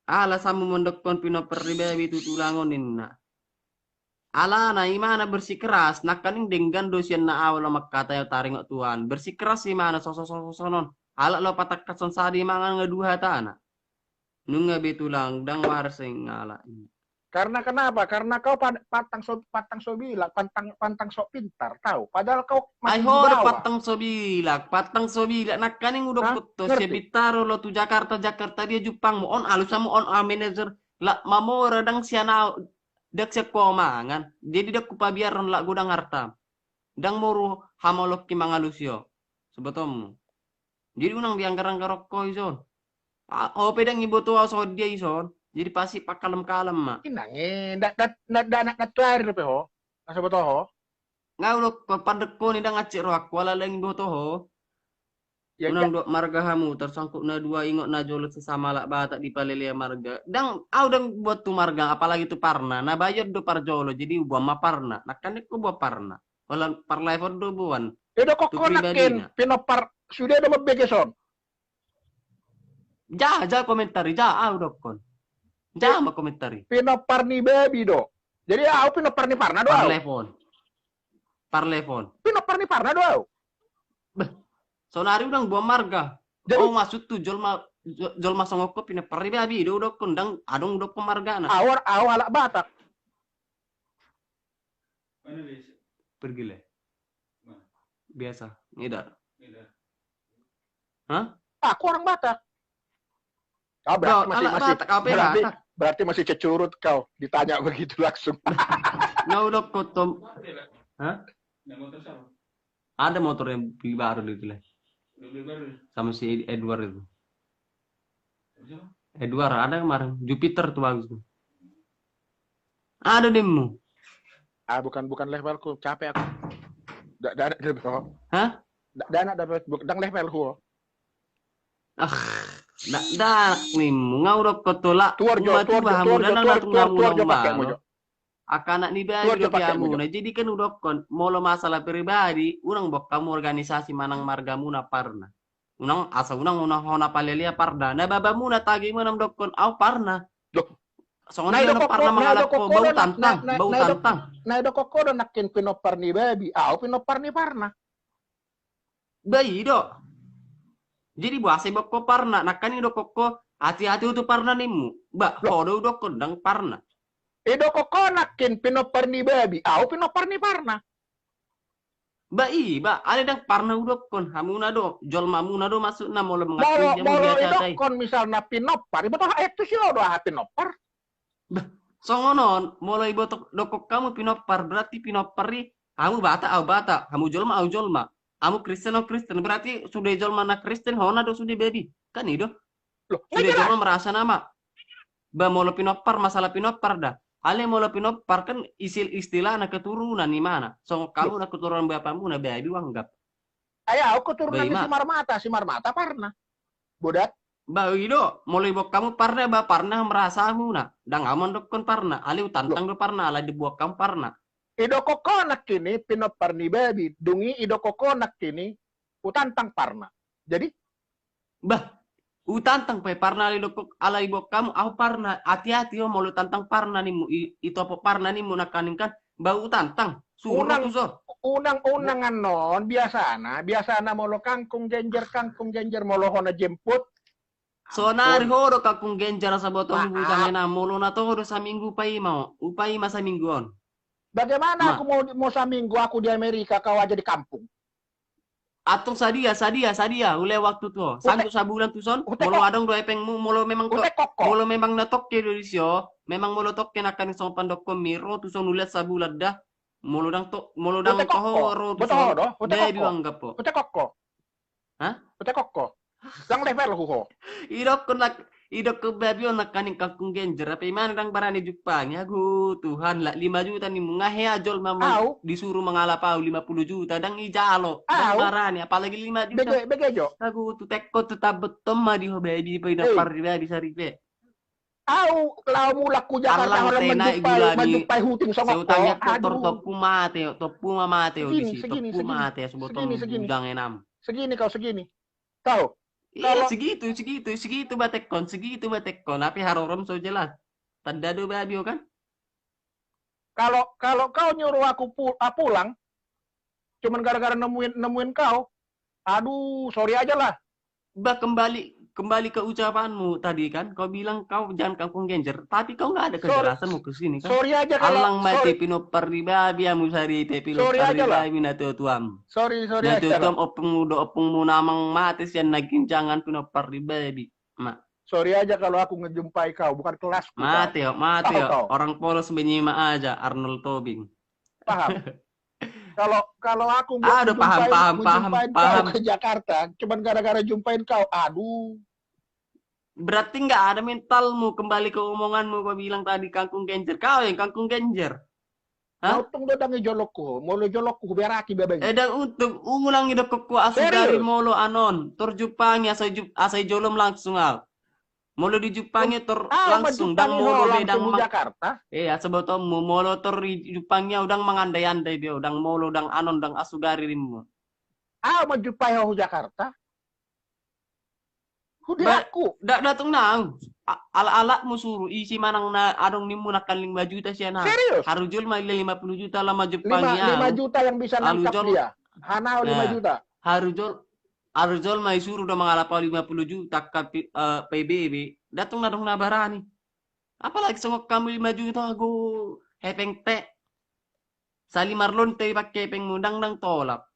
Alasanmu mandokkon pinompar ni babi tu tulang on ninna. Alana imana bersikeras, nangkaning denggan do sian na awal mangkatai taringot Tuhan. Bersikeras imana sosososonon. Alak lo patangkas on sada imana nga dua hatana. Nunga be tulang dang waras seng alak. Karena kenapa? Karena kau pan-, pantang so, pantang so bilak, pantang, pantang sok pintar, tau. Padahal kau masih di bawah. Ai ho do pantang so bilak, pantang so bilak. Nangkaning udokkon tu, sian Bintaro lo tu Jakarta, Jakarta dia jumpangmu, on alusanmu, on a manager, lak mamora dang sian au, dang sian ho mangan. Jadi dang hupabiaron lak godang artam. Ndang moru hamu loki mangalusi ho. Sabotonmu. Jadi unang dianggar-anggar ho ison. Ho pe ndang iboto ho songon dia ison. Jadi pasti pakalem-kalem ma. Inang e, nda nda nda nda tuari dope ho. Asa boto ho. Nga udokkon pandengkon i ndang ancit rohangku ala ndang iboto ho. Unang dok marga hamu, tersangkut na dua, ingot na jolo sesama halak Batak dipalelea marga. Ndang, au ndang buat tu marga, apalagi tu parna. Na bayon do parjolo, jadi uboan ma parna. Nangkaning huboan parna. Holan parlaefon do boan. Ido kokkon nangkin pinompar sude do mambege son. Ja, ja komentari, ja, au dokkon. Ja ma komentari. Pinompar ni babi do. Jadi au pinompar ni parna do au. Parlaefon. Parlaefon. Pinompar ni parna do au. Beh, sonari unang boan marga. Jadi au maksud tu jolma, jolma songon ho pinompar ni babi do udokkon, ndang adong udokkon margana. Au, au halak Batak. Pergi le. Biasa, ngidar. Hah? Aku orang Batak. Ah, berarti masih, masih, berarti, berarti masih cecurut kau. Ditanya begitu langsung. Nga udokkon tom. Hah? Ada motor yang beli baru di itu le. Sama si Edward itu. Edward ada kemarin, Jupiter tuh bagus tuh. Ada demo. Ah, bukan, bukan levelku, capek aku. Nda nda nda. Hah? Nda nda nda, bukan levelku. Ah, nda nda nimo, nga udokkon tolak. Tuor jo, tuor jo, tuor jo, tuor jo, tuor jo pakemu jo. Angka anak ni babi dope hamuna. Jadi kan udokkon, molo masalah pribadi, unang boan hamu organisasi manang margamuna parna. Unang, asa unang, unang hona palelea parna. Na babamuna tagi ma na mandokkon, au parna. Songon dia na parna mangalap ho, bau tantang, bau tantang. Na idokkon ho do nangkin pinompar ni babi, au pinompar ni parna. Ba i do. Jadi boasa iboan ho parna, nangkaning idokkon ho, hati-hati ho tu parna nimmu. Ba, ho do udokkon ndang parna. Idokkon ho nangkin pinompar ni babi, au pinompar ni parna. Ba i, ba, alai ndang parna udokkon, hamuna do, jolmamuna do maksudna molo mangakui dia molo idokkon misalna pinompar, iboto ho, eh, tu si ho do aha pinompar. Bah, songon on, molo iboto dokkon hamu pinompar, berarti pinompar i, hamu Batak, au Batak, hamu jolma, au jolma, hamu Kristen, au Kristen, berarti sude jolma na Kristen, hona do sude babi, kan i do. Sude jolma merasa nama. Ba molo pinompar, masalah pinompar da. Alai molo pinompar kan isil-, istilahna keturunan imana. Songon hamu na keturunan bapamuna, babi huanggap. Ai au keturunan ni Simarmata, Simarmata parna. Bodat. Ba i do, molo iboan hamu parna, ba parna merasa hamuna. Ndang au mandokkon parna, alai hutantang do parna, alai diboan hamu parna. Idokkon ho nangkin i pinompar ni babi, dung i idokkon ho nangkin i hutantang parna. Jadi? Bah, hutantang pe parna alai idokkon, alai iboan hamu, au parna, hati-hati ho molo tantang parna nimmu, i, itopot parna nimmu nangkaning kan, ba hutantang, suru tu son. Unang, unang annon, biasana, biasana molo kangkung genjer, kangkung genjer, molo hona jemput. Sonari ho do kangkung genjer asa botom bujang ena, molo na toho do saminggu upaima ho, upaima saminggu on. Bagaimana aku mau, mau saminggu aku di Amerika, kau aja di kampung. Antong sadia, sadia, sadia, ule waktu tu ho. Sanggup sabulan tu son, molo adong do hepengmu, molo memang to, molo memang na tokke do disi ho, memang molo tokke nangkaning songon pandokkonmi, ro tu son ule sabulan da. Molo ndang to, molo ndang toho ro tu son, babi huanggap ho. Utekon ho. Hah? Utekon ho. Ndang levelhu ho. Idokkon nak, idokkon babi on nangkaning kangkung genjer, hape imana ndang barani jumpangi. Agu Tuhan, lak lima juta nimmu, nga hea jolma disuru mangalap au lima puluh juta, ndang ijalo, ndang barani, apalagi lima juta. Bege, bege jo. Agu tu teko tu tabet toma di ho babi, pinompar ni babi saripe. Au laho mulak tu Jakarta holan manjumpai, manjumpai huting songon ho. Seutangnya kotor, tompu mate, tompu ma mate ho disi, tompu mate, asa botom bujang enam. Segini kau, segini. Kau. Iya, segitu, segitu, segitu batekkon, segitu batekkon. Hape harorom so jelas. Tanda do babi ho kan? Kalau, kalau kau nyuruh aku pu-, ah, pulang, cuman gara-gara nemuin, nemuin kau, aduh, sorry aja lah. Bah, kembali, kembali ke ucapanmu tadi kan, kau bilang kau jangan kangkung genjer, tapi kau nggak ada kejelasan mau ke sini kan. Sorry aja kalau, alang mate pinompar ni babi hamu saripe, pinompar ni babi na tuatuam. Sorry, sorry aja lah. Na tuatuam ompungmu do, ompungmuna amang mate sian na ginjangan pinompar ni babi. Ma. Sorry aja kalau aku ngejumpai kau, bukan kelasku kau. Mate ho, mate ho. Orang polos benyima aja, Arnold Tobing. Paham? Kalau kalau aku nggak ada paham, paham, paham, paham ke Jakarta, cuman gara-gara jumpain kau. Aduh. Berarti nggak ada mentalmu kembali ke omonganmu, kau bilang tadi kangkung genjer. Kau yang kangkung genjer. Hah? Untung do dang i jolokku, molo jolokku huberaki babae. Eh, dang untung, ulang i do koko asugari molo anon, tor jumpangi asa i jolom langsung au. Molo dijumpangi tor langsung, dang molo be dang mang- Jakarta. Eh, asa botomu, molo tor dijumpangi au dang mangandai-andai be au, dang molo, dang anon, dang asugari rimmu. Au manjumpai ho hu Jakarta. Hudiakku. Dak datung nang. Ala-alakmu suru isi manang na adong nimmu nangkan lima juta sian au. Serius? Harujol ma illa lima puluh juta la manjumpangi au. Lima juta yang bisa nangkap dia. Hanau lima juta. Harujol, harujol ma i suru do mangalap au lima puluh juta angka P B B. Datung na adong na barani. Apalagi songon hamu lima juta go hepeng te. Sali marlon te i pake hepengmu dang dang tolap.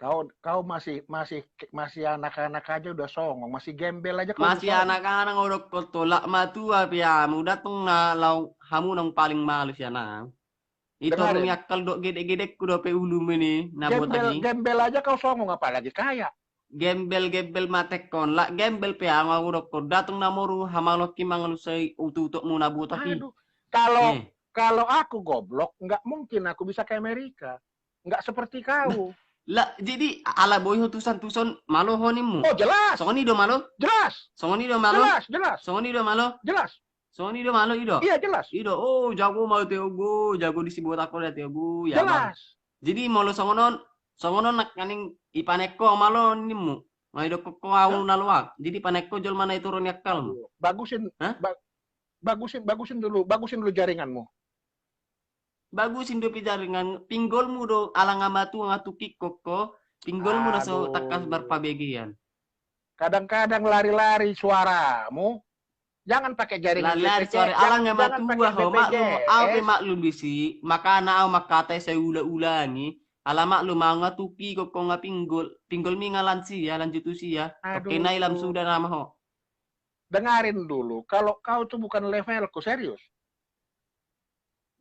Kau kau masih masih masih anak-anak aja udah songong, masih gembel aja kau. Masih anak-anak udah kau tolak matua pe hamu, datung na lau hamu nang paling malu sian au. Itu ni akal dok gedek-gedekku dope ulumu ni na botak i. Gembel aja kau songong apalagi kaya. Gembel-gembel matengkon, lak gembel pe au, au dokkon datung na moru hamalokki mangalusai utuk-utukmu na botak i. Kalau kalau aku goblok nggak mungkin aku bisa ke Amerika. Nggak seperti kau. Lah, jadi ala boi ho tusan-tusan malo ho nimmu. Oh, jelas. Songon i do malo? Jelas. Songon i do malo? Jelas, jelas. Songon i do malo? Jelas. Songon i do malo i do? Iya, jelas. I do, oh, jago ma au te ogo, jago di si botak ho da te ogo, ya. Jelas. Jadi molo songon on, songon on nangkaning i panengko malo nimmu. Nga i dokkon ho au na loak. Jadi panengko jolma na i toru ni akkalmu. Bagusin, bagusin, bagusin dulu, bagusin dulu jaringanmu. Bagusin dope jaringan, pinggolmu do, ala nga matua nga tukikkon ho, pinggolmu na so tangkas marpabegean. Kadang-kadang lari-lari suaramu, jangan pakai jaringan. Lari-lari suara, ala nga matua ho, maklum, au pe maklum disi, makana au mangkatai sai ula-ulangi, ala maklum au nga tukikkon ho nga pinggol, pinggolmi nga lansia, lanjut usia. Oke, na i lam sudah nama ho. Dengarin dulu, kalau kau tuh bukan levelku, serius.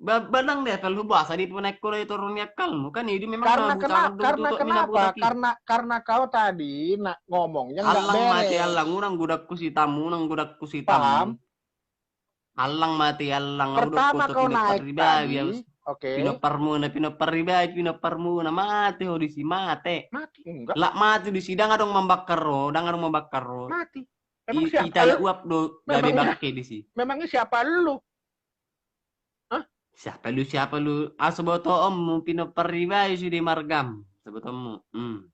Ba-, ba dang levelhu, boasa di panengko na i toru ni akkalmu, kan i do memang. Karena kenapa? Karena kenapa? Karena, karena kau tadi nak ngomongnya nggak beres. Allang mate allang, unang godangku sitam, unang godangku sitam. Paham? Allang mate allang, au dokkon ho pinompar ni babi. Oke. Pinomparmuna, pinompar ni babi, pinomparmuna, mate ho disi, mate. Mate, enggak. Lak mate disi, dang adong mambakar ho, dang adong mambakar ho. Mate. Memang siapa lu? Ita uap do gabe bangke disi. Memangnya siapa lu? Hah? Siapa lu, siapa lu? Ah, sabotoonmu pinompar ni babi sude margam. Sabotoonmu. Hmm.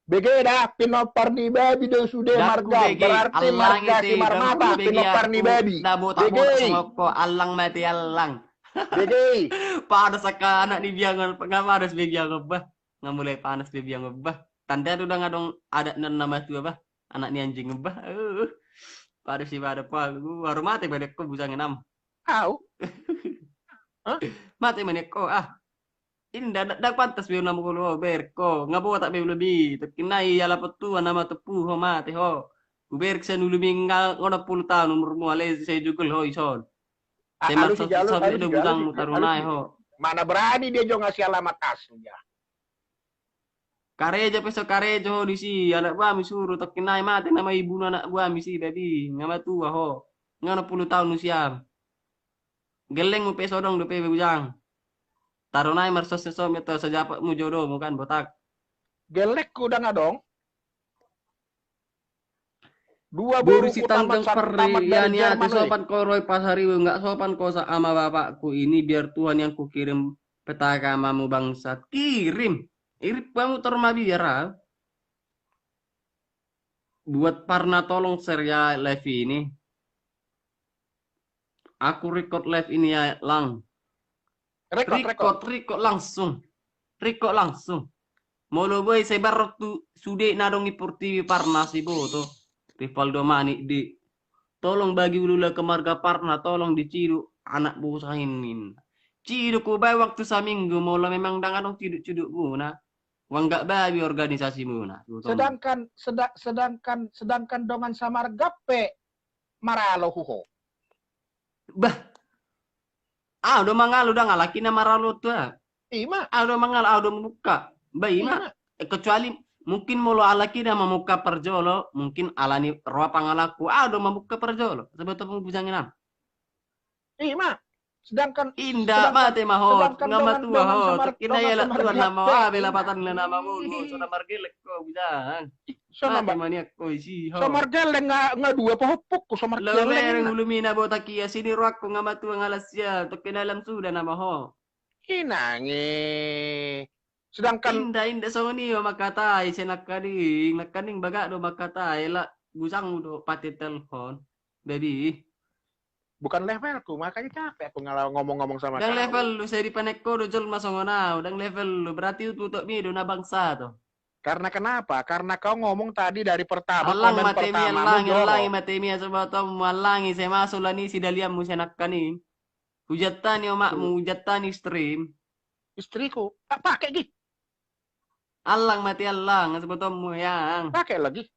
Bege da, pinompar ni babi do sude margam. Berarti marga Simarmata, pinompar ni babi. Bege. Allang mate allang. Bege. Padas angka anak ni biangan, nga padas be biangan bah. Nga mulai panas be biangan bah. Tanda do dang adong adat na matua bah. Anak ni anjing bah. Padas i bah, padas. Baru mate bah dengko bujangan am. Au. Mate ma dengko ah. Inda, dang pantas be unang mangolu ho, bereng ho. Nga botak be ulumi. Tokkin nai ala potua nama topu ho, mate ho. Hubereng sian ulumi nga onom pulu taon umurmu, alai sai jugul ho ison. Sai marsososon be do bujangmu, taru nai ho. Mana berani dia jo ngasih alamat aslinya. Karejo pe so karejo ho disi, anak buami suru, tokkin nai mate nama ibunu anak buami si babi, nga matua ho. Nga onom pulu taon usiam. Gellengmu pe so adong dope bujang. Taru nai marsososon be tu sajapatmu jodomu kan, botak. Gellengku dang adong. Boru Sitanggang Parrianiate, sopan ko ro i Pasaribu, nggak sopan ko sa ama bapakku ini, biar Tuhan yang kukirim petaka amamu bangsat. Kirim. Irim hamu tor mabiar ah. Buat Parna, tolong share ya live ini. Aku record live ini ya, Lang. Record, record, record langsung. Record langsung. Molo boi sebar tu sude na adong i portibi Parna, siboto. Rivaldo Manik di. Tolong bagi ulula ke marga Parna, tolong diciduk anak bosa ini. Ciduk hubaen waktu saminggu, molo memang dang adong ciduk-cidukmuna. Uang gak babi organisasimuna. Sedangkan, sedangkan, sedangkan dongan samarga pe maralo hu ho. Bah. Au do mangalo, ndang halak i na maralo tu au. Ima. Au do mangalo, au do mamungka. Ba ima. Ima. Eh, kecuali mungkin molo halak i na mamungka parjolo, mungkin alani roha pangalangku, au do mamungka parjolo. Sebab tu bujang inang. Ima. Sedangkan inda, sedangkan mate ma ho, sedangkan nga dongan, matua dongan ho, semarga, tek-, dongan iala semarga tua nama ho, ah, bela patan le nama ho, so na margelek ho, bujang. Ih, so na mate ma-, maniak ho, isi ho. So margelek nga, nga dua pahompungku, so margelek. Lo bereng ulu mina botak ia, sini rohangku nga matua nga las ia, tek kena lam suda nama ho. Inang i. Sedangkan inda, inda songon i ho mangkatai, sai nangkaning, nangkaning bagak do mangkatai, la bujang do patetelhon. Jadi, bukan levelku, makanya capek aku ngala-, ngomong-ngomong sama kau. Ndang level lu, sai dipanek ho do jolma songon au, ndang level lu. Berarti ututok mi do na bangsa to. Karena kenapa? Karena kau ngomong tadi dari pertama, komen pertamamu jolo. Allang mate mi, allang, allang mate mi, asa batommu, allang i, sai masuk lan i sidalianmu, sai nangkaning. Hujantani omakmu, hujantani istrim. Istriku, tak pakai gi. Allang mate, allang, asa batommu, yang. Pakai lagi.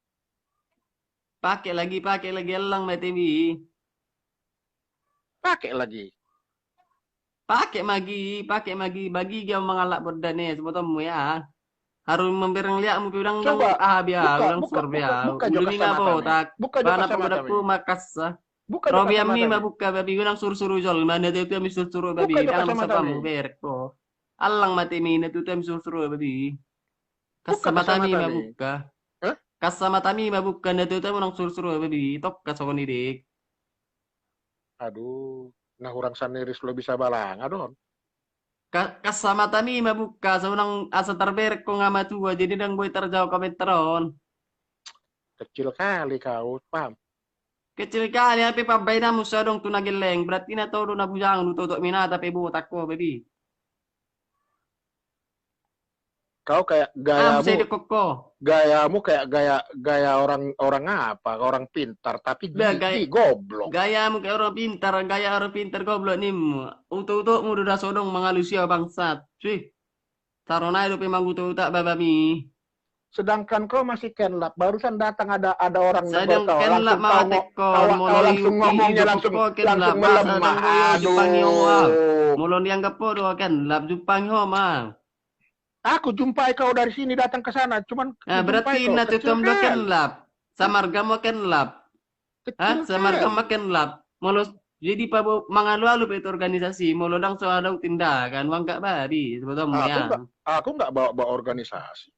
Pakai lagi, pakai lagi, allang mate mi. Pakai lagi. Pakai ma gi, pakai ma gi, bagi gi au mangalap bondan e, asa batommu ya. Harum membereng liakmu pe udang dang, coba, ah, biar buka, udang buka, sur biar. Buka, buka jo kacamata mi. Ulu mina botak. Buka jo kacamata mi. Bana pagodakku makassa. Buka jo kacamata mi. Robian mi ma buka babi, udang sur-suru jolma, na tetu mi sur-suru babi. Buka jo kacamata mi. Dang sapamu berek ko. Allang mate mi, na tetu mi sur-suru babi. Buka kacamata mi. Kassa mata mi ma buka. Hah? Kassa mata mi ma buka, na tetu mi udang sur-suru babi. Tokka songon i, Dik. Aduh, na hurang saniris lo bisa balanga do on. Ka-, kassa mata mi ma buka, asa unang, asa tarberek ho nga matua, jadi dang boi tarjawab komentar on. Kecil kali kau, paham? Kecil kali, ape pambaenanmu so adong tu na gelleng, berarti na tolu na bujang, utotok minata pe botak ho, babi. Kau kayak gayamu, gayamu kayak gaya, gaya orang, orang apa? Orang pintar, tapi gigi goblok. Gayamu kayak orang pintar, gaya orang pintar goblok nimmu. Utok-utokmu do da so adong mangalusi au bangsat. Sih. Saro nai dope mangutok-utok babami. Sedangkan kau masih kenlap, barusan datang ada, ada orang negor kau, langsung kau ngo-, kau, kau langsung ngomongnya langsung, langsung melemah. Aduh. Molo dianggap ho do kenlap, jumpangi ho ma. Aku jumpai kau dari sini datang ke sana, cuman kujumpai kau, kecil kali. Nah, berarti na tetu am do kenlap. Samargamu kenlap. Kecil kali. Hah? Samargamu kenlap. Molo jadi pabo mangalu-alu pe tu organisasi, molo dang so adong tindakan, uang gak babi, sebetulnya. Aku nggak, aku nggak bawa-bawa organisasi.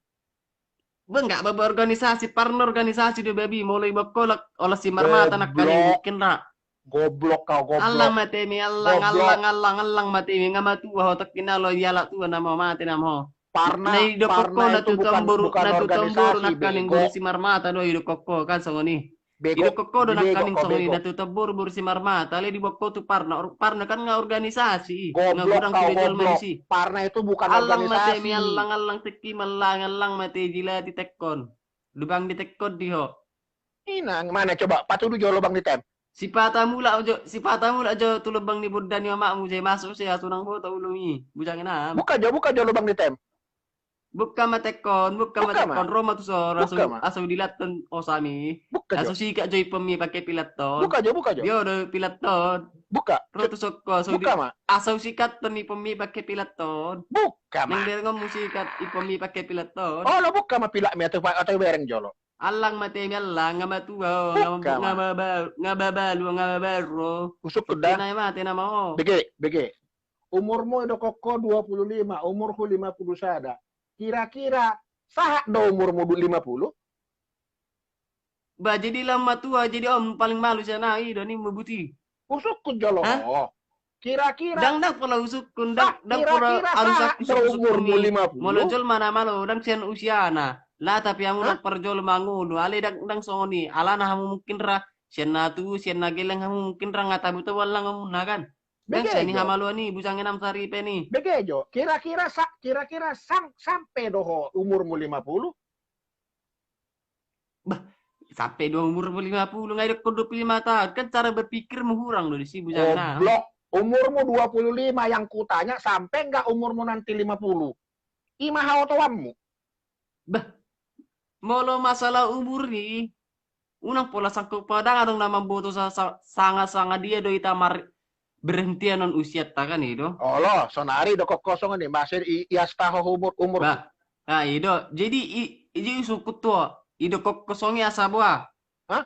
Be, nggak bawa organisasi, parna organisasi do babi, molo iboan ho olas simarmata nangkaning mungkin ra. Goblok kau, goblok. Allang mate mi, allang, allang, allang, allang mate mi, nga matua ho, tokkin na lo ialap tua nama ho, mate nama ho. Parna, na idok ho na tu Tombur, na tu Tombur nangkaning guru simarmata do idok ho kan songon i. Idok ho do nangkaning songon i, na tu Tombur, guru simarmata, alai diboan ho tu Parna, or-, Parna kan nga organisasi i, nga godang sude jolma disi. Parna itu bukan organisasi. Allang mate mi, allang, allang, tek i ma, allang, allang mate, jilati tekkon. Lubang di tekkon di ho. Inang, mana coba? Patudu jo lubang di tem. Sipata mulak jo, sipata mulak jo tu lubang ni bondan ni omakmu, sai masuk sai, asu nang boto ulumi. Bujang inang. Buka jo, buka jo lubang di tem. Buka ma tekkon, buka ma tekkon. Ro ma tu so, asu, asu dilathon osami. Buka jo. Asu sikat jo ipon mi pake pilathon. Buka jo, buka jo. Dio do pilathon. Buka. Ro tu so ho, asu di-, buka ma. Asu sikathon ipon mi pake pilathon. Buka ma. Nang berengonmu sikat ipon mi pake pilathon. Olo, buka ma pilak mi atau, atau bereng jolo. Allang mate mi, allang, nga matua ho, nga ma-, nga mabalu, nga mabalu ho. Usuk da. Tek i na mate nama ho. Bege, bege. Umurmu, didok ho dua puluh lima, umurhu lima puluh sada. Kira-kira sahat do umurmu du-, lima puluh? Ba, jadi lam matua, jadi on paling malu sian au, i do nimmu buti. Usukkun jolo. Hah? Kira-kira. Dang, dang pola usukkun, dang, dang pola kira-kira sahat do umurmu lima puluh? Molo jolma na malo, dang sian usiana. Lah, tapi hamu dang parjolo mangolu. Alai dang, dang songon i. Alana hamu mungkin ra, sian na tubu, sian na gelleng hamu mungkin ra nga tabo-tabo allangonmuna kan. Dang sian i hamaluon i, bujang inang saripe ni. Bege jo, kira-kira sa-, kira-kira sam-, sampe do ho umurmu lima puluh? Bah, sampe do umurmu lima puluh, nga idok ho dua puluh lima tahun. Kan cara berpikirmu hurang do disi, bujang inang. Goblok, umurmu dua puluh lima yang kutanya, sampe nggak umurmu nanti lima puluh? I ma haotoanmu. Bah, molo masalah umur i, unang pola sangkut pautang, adong na mamboto sa-, sa-, sanga-sanga dia do hita mar-, berhenti anon usia ta kan i do. Olo, sonari do kosong ni masih i, ias taho umur umur. Ba, ah, i do. Jadi i, i, jadi usungkun tu, i do kosong i asa boa. Hah?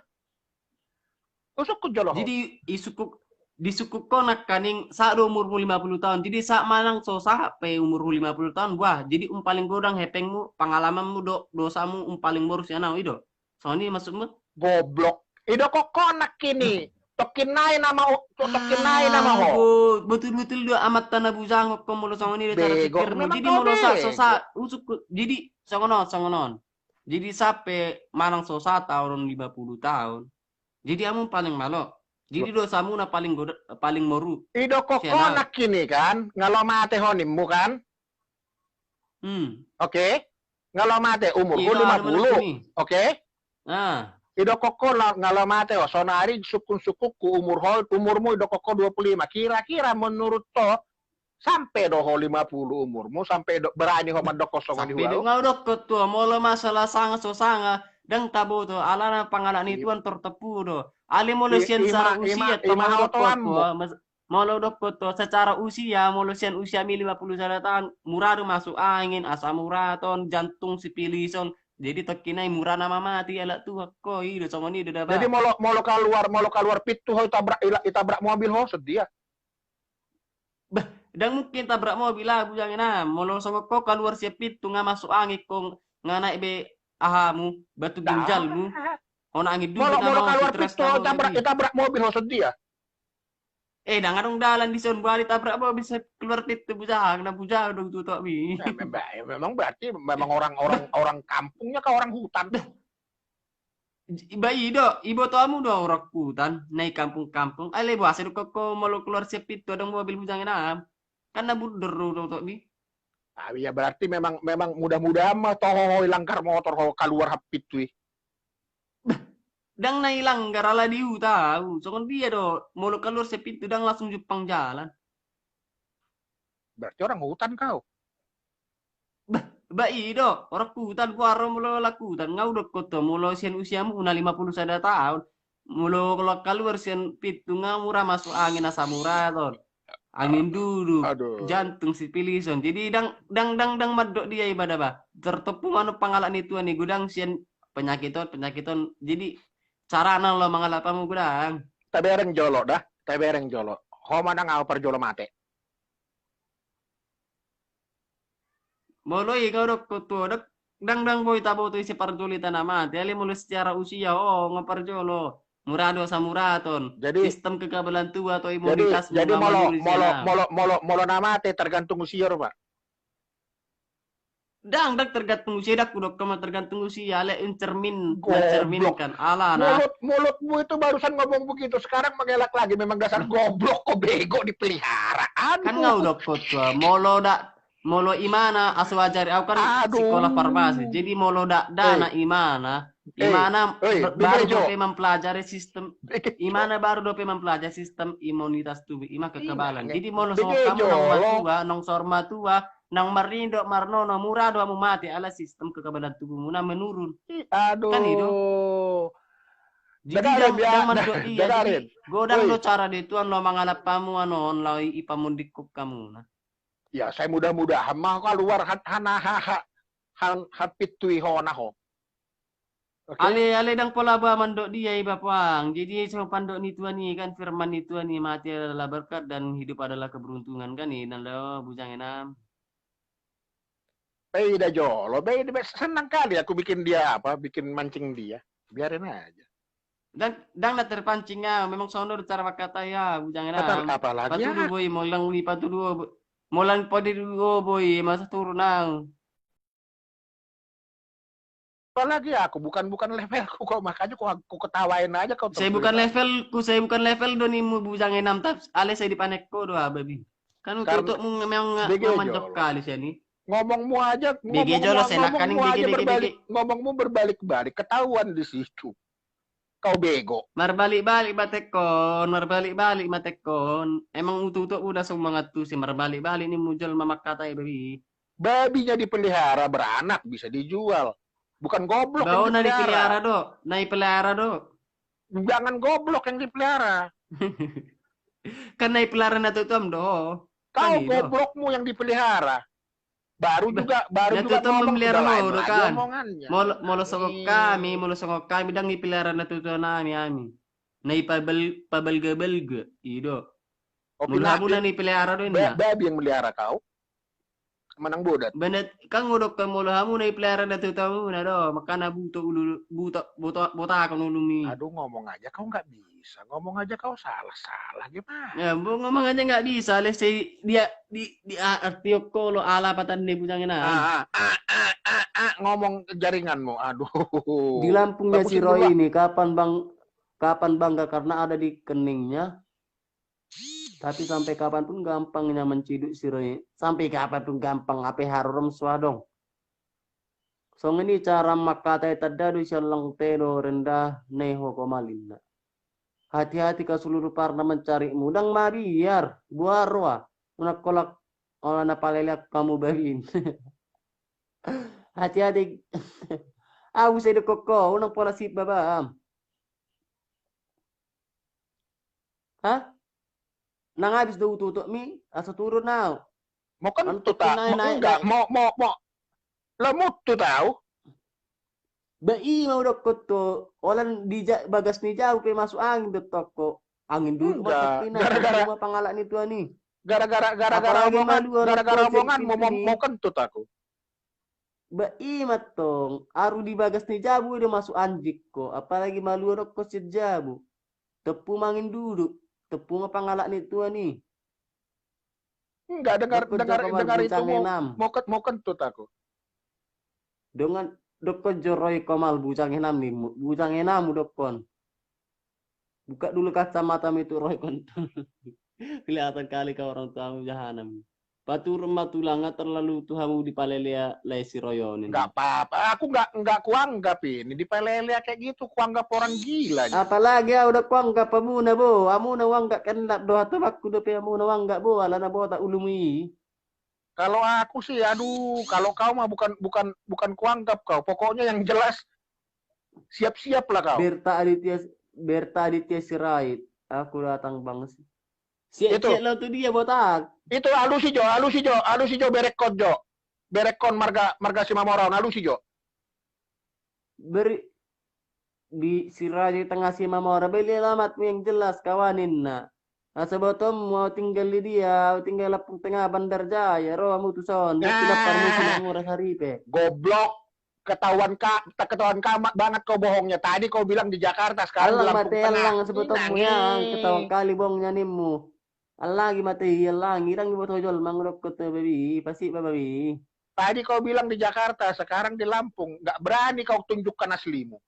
Usungkun jolo ho. Jadi isungkun, disungkun ho nangkaning saat do umurmu lima puluh tahun. Jadi saat manang so sahat pe umurmu lima puluh tahun, wah, jadi umpaling godang hepengmu, pengalamanmu do, dosamu umpaling boru sian au i do. Songon i maksudmu? Goblok. I do kosong ho nangkin i. Tokkin nai nama, tokkin nai nama ho. Betul-betul do amanta na bujang ho molo songon i do cara pikirmu. Jadi molo sa, so sa, usungkun. Jadi songon on, songon on. Jadi saat pe manang so sahat anon lima puluh tahun. Jadi amu paling malo. Jadi dosamu na paling goda, paling moru. I do kosong ho nangkin i kan, nga lao mate ho nimmu kan? Hmm. Oke. Nga lao mate umurhu lima puluh. Oke. Ah. I do kosong ho nga lao mate ho, sonari sungkun-sungkunhu umur ho, umurmu i do kosong ho dua puluh lima. Kira-kira menurut ho, sampe do ho lima puluh umurmu, sampe do berani ho mandok kosong i. Sampe do, nga udok ho tu, molo masalah sanga so sanga, ndang taboto, alana pangalak ni Tuhan tartempu do. Alai molo sian secara usia, ima, ima ho toanmu. Molo udok ho tu, secara usia, molo sian usiami lima puluh sada tahun, mura do masuk angin, asam urat on, jantung, sipilis on. Jadi tokkin nai mura nama mate halak tua ho, i do songon i do daba. Jadi molo, molo kaluar, molo kaluar pintu ho itabrak, itabrak mobil ho, sedia. Bah, ndang mungkin tabrak mobil ah, bujang inang. Molo songon ho kaluar sian pintu nga masuk angin ho, nga naek be ahamu, batu ginjalmu. Hona angin duhut. Molo, molo kaluar pintu ho tabrak, tabrak mobil ho sedia. Eh, ndang adong dalan dison, boha ditabrak mobil sian kaluar pintu, bujang, na bujang do tutu mi. Memang berarti memang orang, orang, orang kampungnya kah orang hutan? Ba i do, iboto amu do orang hutan, na i kampung-kampung. Alai boasa do ho molo kaluar sian pintu adong mobil, bujang inang? Kan na bundor do tutu mi. Ah, iya, berarti memang, memang mudah-mudahan ma toho ho i langgar motor ho kaluar sian pintu i. Ndang na i langgar ala di huta au. Songon dia do, molo kaluar sian pintu ndang langsung jumpang jalan. Berarti orang hutan kau. Ba, ba i do, orang hutan, boha ro molo orang hutan, nga udok ho tu, molo sian usiamu na lima puluh sada tahun, molo kaluar sian pintu nga mura masuk angin, asam urat on, angin duhut, jantung, sipilis on. Jadi ndang, ndang, ndang, ndang mandok dia iba daba. Tartempu ma anon pangalak ni Tuhan i, godang sian penyakit on, penyakit on. Jadi carana laho mangalap amu godang. Tabereng jolo da, tabereng jolo. Ho manang au parjolo mate. Molo i nga udok ho tu, ndang, ndang boi taboto ise parjolo, ita na mate. Alai molo secara usia, ho nga parjolo. Mura do asam urat on. Jadi sistem kekebalan tubuh atau imunitasmu. Jadi molo, molo, molo, molo na mate tergantung usia do, Pak? Ndang, ndang tergantung usia, ndang hudok ho ma tergantung usia, alai mencermin, mencerminkan alana. Mulut, mulutmu itu barusan ngomong begitu, sekarang mengelak lagi, memang dasar goblok ho, bego, dipelihara. Kan nga udok ho tu, molo da, molo imana aso ajari au kan sekolah farmasi. Jadi molo da, da na imana, imana baru dope mempelajari sistem, imana baru dope mempelajari sistem imunitas tubuh, ima kekebalan. Jadi molo songon hamu naung matua, naung saur matua, naung marnidok, marnono, mura do hamu mate ala sistem kekebalan tubuhmuna menurun. Kan i do. Jadi ndang, ndang mandok dia, jadi godang do cara di Tuhan laho mangalap hamu anon, laho ipamundingkon hamuna. Ya, sai mudah-mudahan ma kaluar hana, ha, ha, han, han pintu i hona ho. Oke. Ale, ale, ndang pola boha mandok dia iba, Puang. Jadi so pandok ni Tuhan i kan, firman ni Tuhan i, mati adalah berkat dan hidup adalah keberuntungan kan i, na lo, bujang inang. Eh, ida jolo, be, be, senang kali aku bikin dia apa, bikin mancing dia. Biarin aja. Ndang, ndang na terpancing au, memang songon on do cara mangkatai au, bujang inang. Apalagi patudu boi, molo ndang dipatudu ho, molo ndang dipatudu ho boi, masa turun au. Apalagi aku, bukan, bukan levelku kau, makanya kau, kau ketawain aja kau. Saya bukan levelku, saya bukan level do nimmu, bujang inang, tapi ale saya dipanek ho do, ah, babi. Kan utuk-utukmu memang manjok kali sian i. Ngomongmu aja, bege jolo, ngomongmu aja berbalik, ngomongmu berbalik-balik, ketahuan di situ. Kau bego. Marbalik-balik ma tekkon, marbalik-balik ma tekkon. Emang utuk-utuk udah so mangantusi, marbalik-balik nimmu jolma mangkatai babi. Babinya dipelihara, beranak, bisa dijual. Bukan goblok yang dipelihara. Bau na dipelihara do, na dipelihara do. Jangan goblok yang dipelihara. Kan na dipelihara na tuatua do. Kau goblokmu yang dipelihara. Baru juga, baru juga ngomong, sudah lain lagi omongannya. Molo songon kami, molo songon kami, ndang dipelihara na tuatua nami, ami. Na dipabal-, pabalga-balga, i do. Molo hamu na dipelihara do inna. Babi yang melihara kau. Manang bodat. Benet, kan hudok molo hamu na dipelihara na tuatua muna do, makana buto ulu, buto, botakon ulumi. Aduh, ngomong aja kau nggak bisa, ngomong aja kau salah, salah gimana? Ya, ngomong aja nggak bisa, les di, dia, di, di arti kolo ala patan de bujang ina. Ah, ah, ah, ah, ah, ngomong jaringanmu, aduh. Di Lampung ya si Roy ini, kapan bang, kapan bangga karena ada di keningnya? Tapi sampai kapanpun gampangnya menciduk si Roy. Sampai kapanpun gampang, ape harorom suadong. Songon i cara mangkatai tanda do sian lang telo rendah neho komalinna. Hati-hati kau seluruh parna mencarimu. Ndang mabiar, buar roa. Unang kolak ola na paleleak kamu babin. Hati-hati. Au sai dokkon ho, unang pola sip babam. Hah? Nang habis do ututuk mi, asa turun au. Mau kentut aku. Enggak, mau, mau, mau. Lah mutu tau. Ba i ma udokkon tu, holan di bagas ni jabu pe masuk angin do toko. Angin duduk. Gara-gara pangalak ni tuan i. Gara-gara, gara-gara omongan, gara-gara omongan mau, mau kentut aku. Ba i ma tong, aru di bagas ni jabu do masuk anjing ko, apalagi malua dokkon sian jabu. Tepu ma angin duduk, tepu ma pangalak ni tuan i. Enggak, dengar, dengar, dengar itu mau kentut aku. Dongan, dokkon jo Roy Komal bujang enam ni, bujang enam udokkon. Buka dulu kacamata mi tu Roy Kontol. Kelihatan kali kau orang tuamu jahanam. Paturun ma tulang, terlalu tu hamu dipalelea lae si Roy on ini. Enggak apa-apa, aku enggak, enggak kuanggap ini dipalelea kayak gitu, kuanggap orang gila. Apalagi au udah kuanggap amuna bo, amuna uanggap kennap do, atau aku dope amuna uanggap bo, alana botak ulumu i. Kalau aku sih, aduh, kalau kau mah bukan, bukan, bukan kuanggap kau. Pokoknya yang jelas siap-siap lah kau. Berta Aditya, Berta Aditya Sirait. Aku datang bang. Siap, itu. Siap lo tu dia botak. Itu alusi jo, alusi jo, alusi jo berekkon jo. Berekkon marga, marga Simamora on, alusi jo. Beri di si Raja di tengah Simamora, beli alamatmu yang jelas kawan inna. Asa botommu au tinggal di dia, au tinggal Lampung Tengah Bandar Jaya, ro hamu tu son. Nah, goblok, ketahuan ka, ketahuan ka banget kau bohongnya. Tadi kau bilang di Jakarta, sekarang di Lampung Tengah. Alang mate alang, asa botommu yang ketahuan kali bohongnya nimmu. Alang i mate i, alang i, ndang diboto jolma, ngodok kau tu babi, pasti babi. Tadi kau bilang di Jakarta, sekarang di Lampung, nggak berani kau tunjukkan aslimu.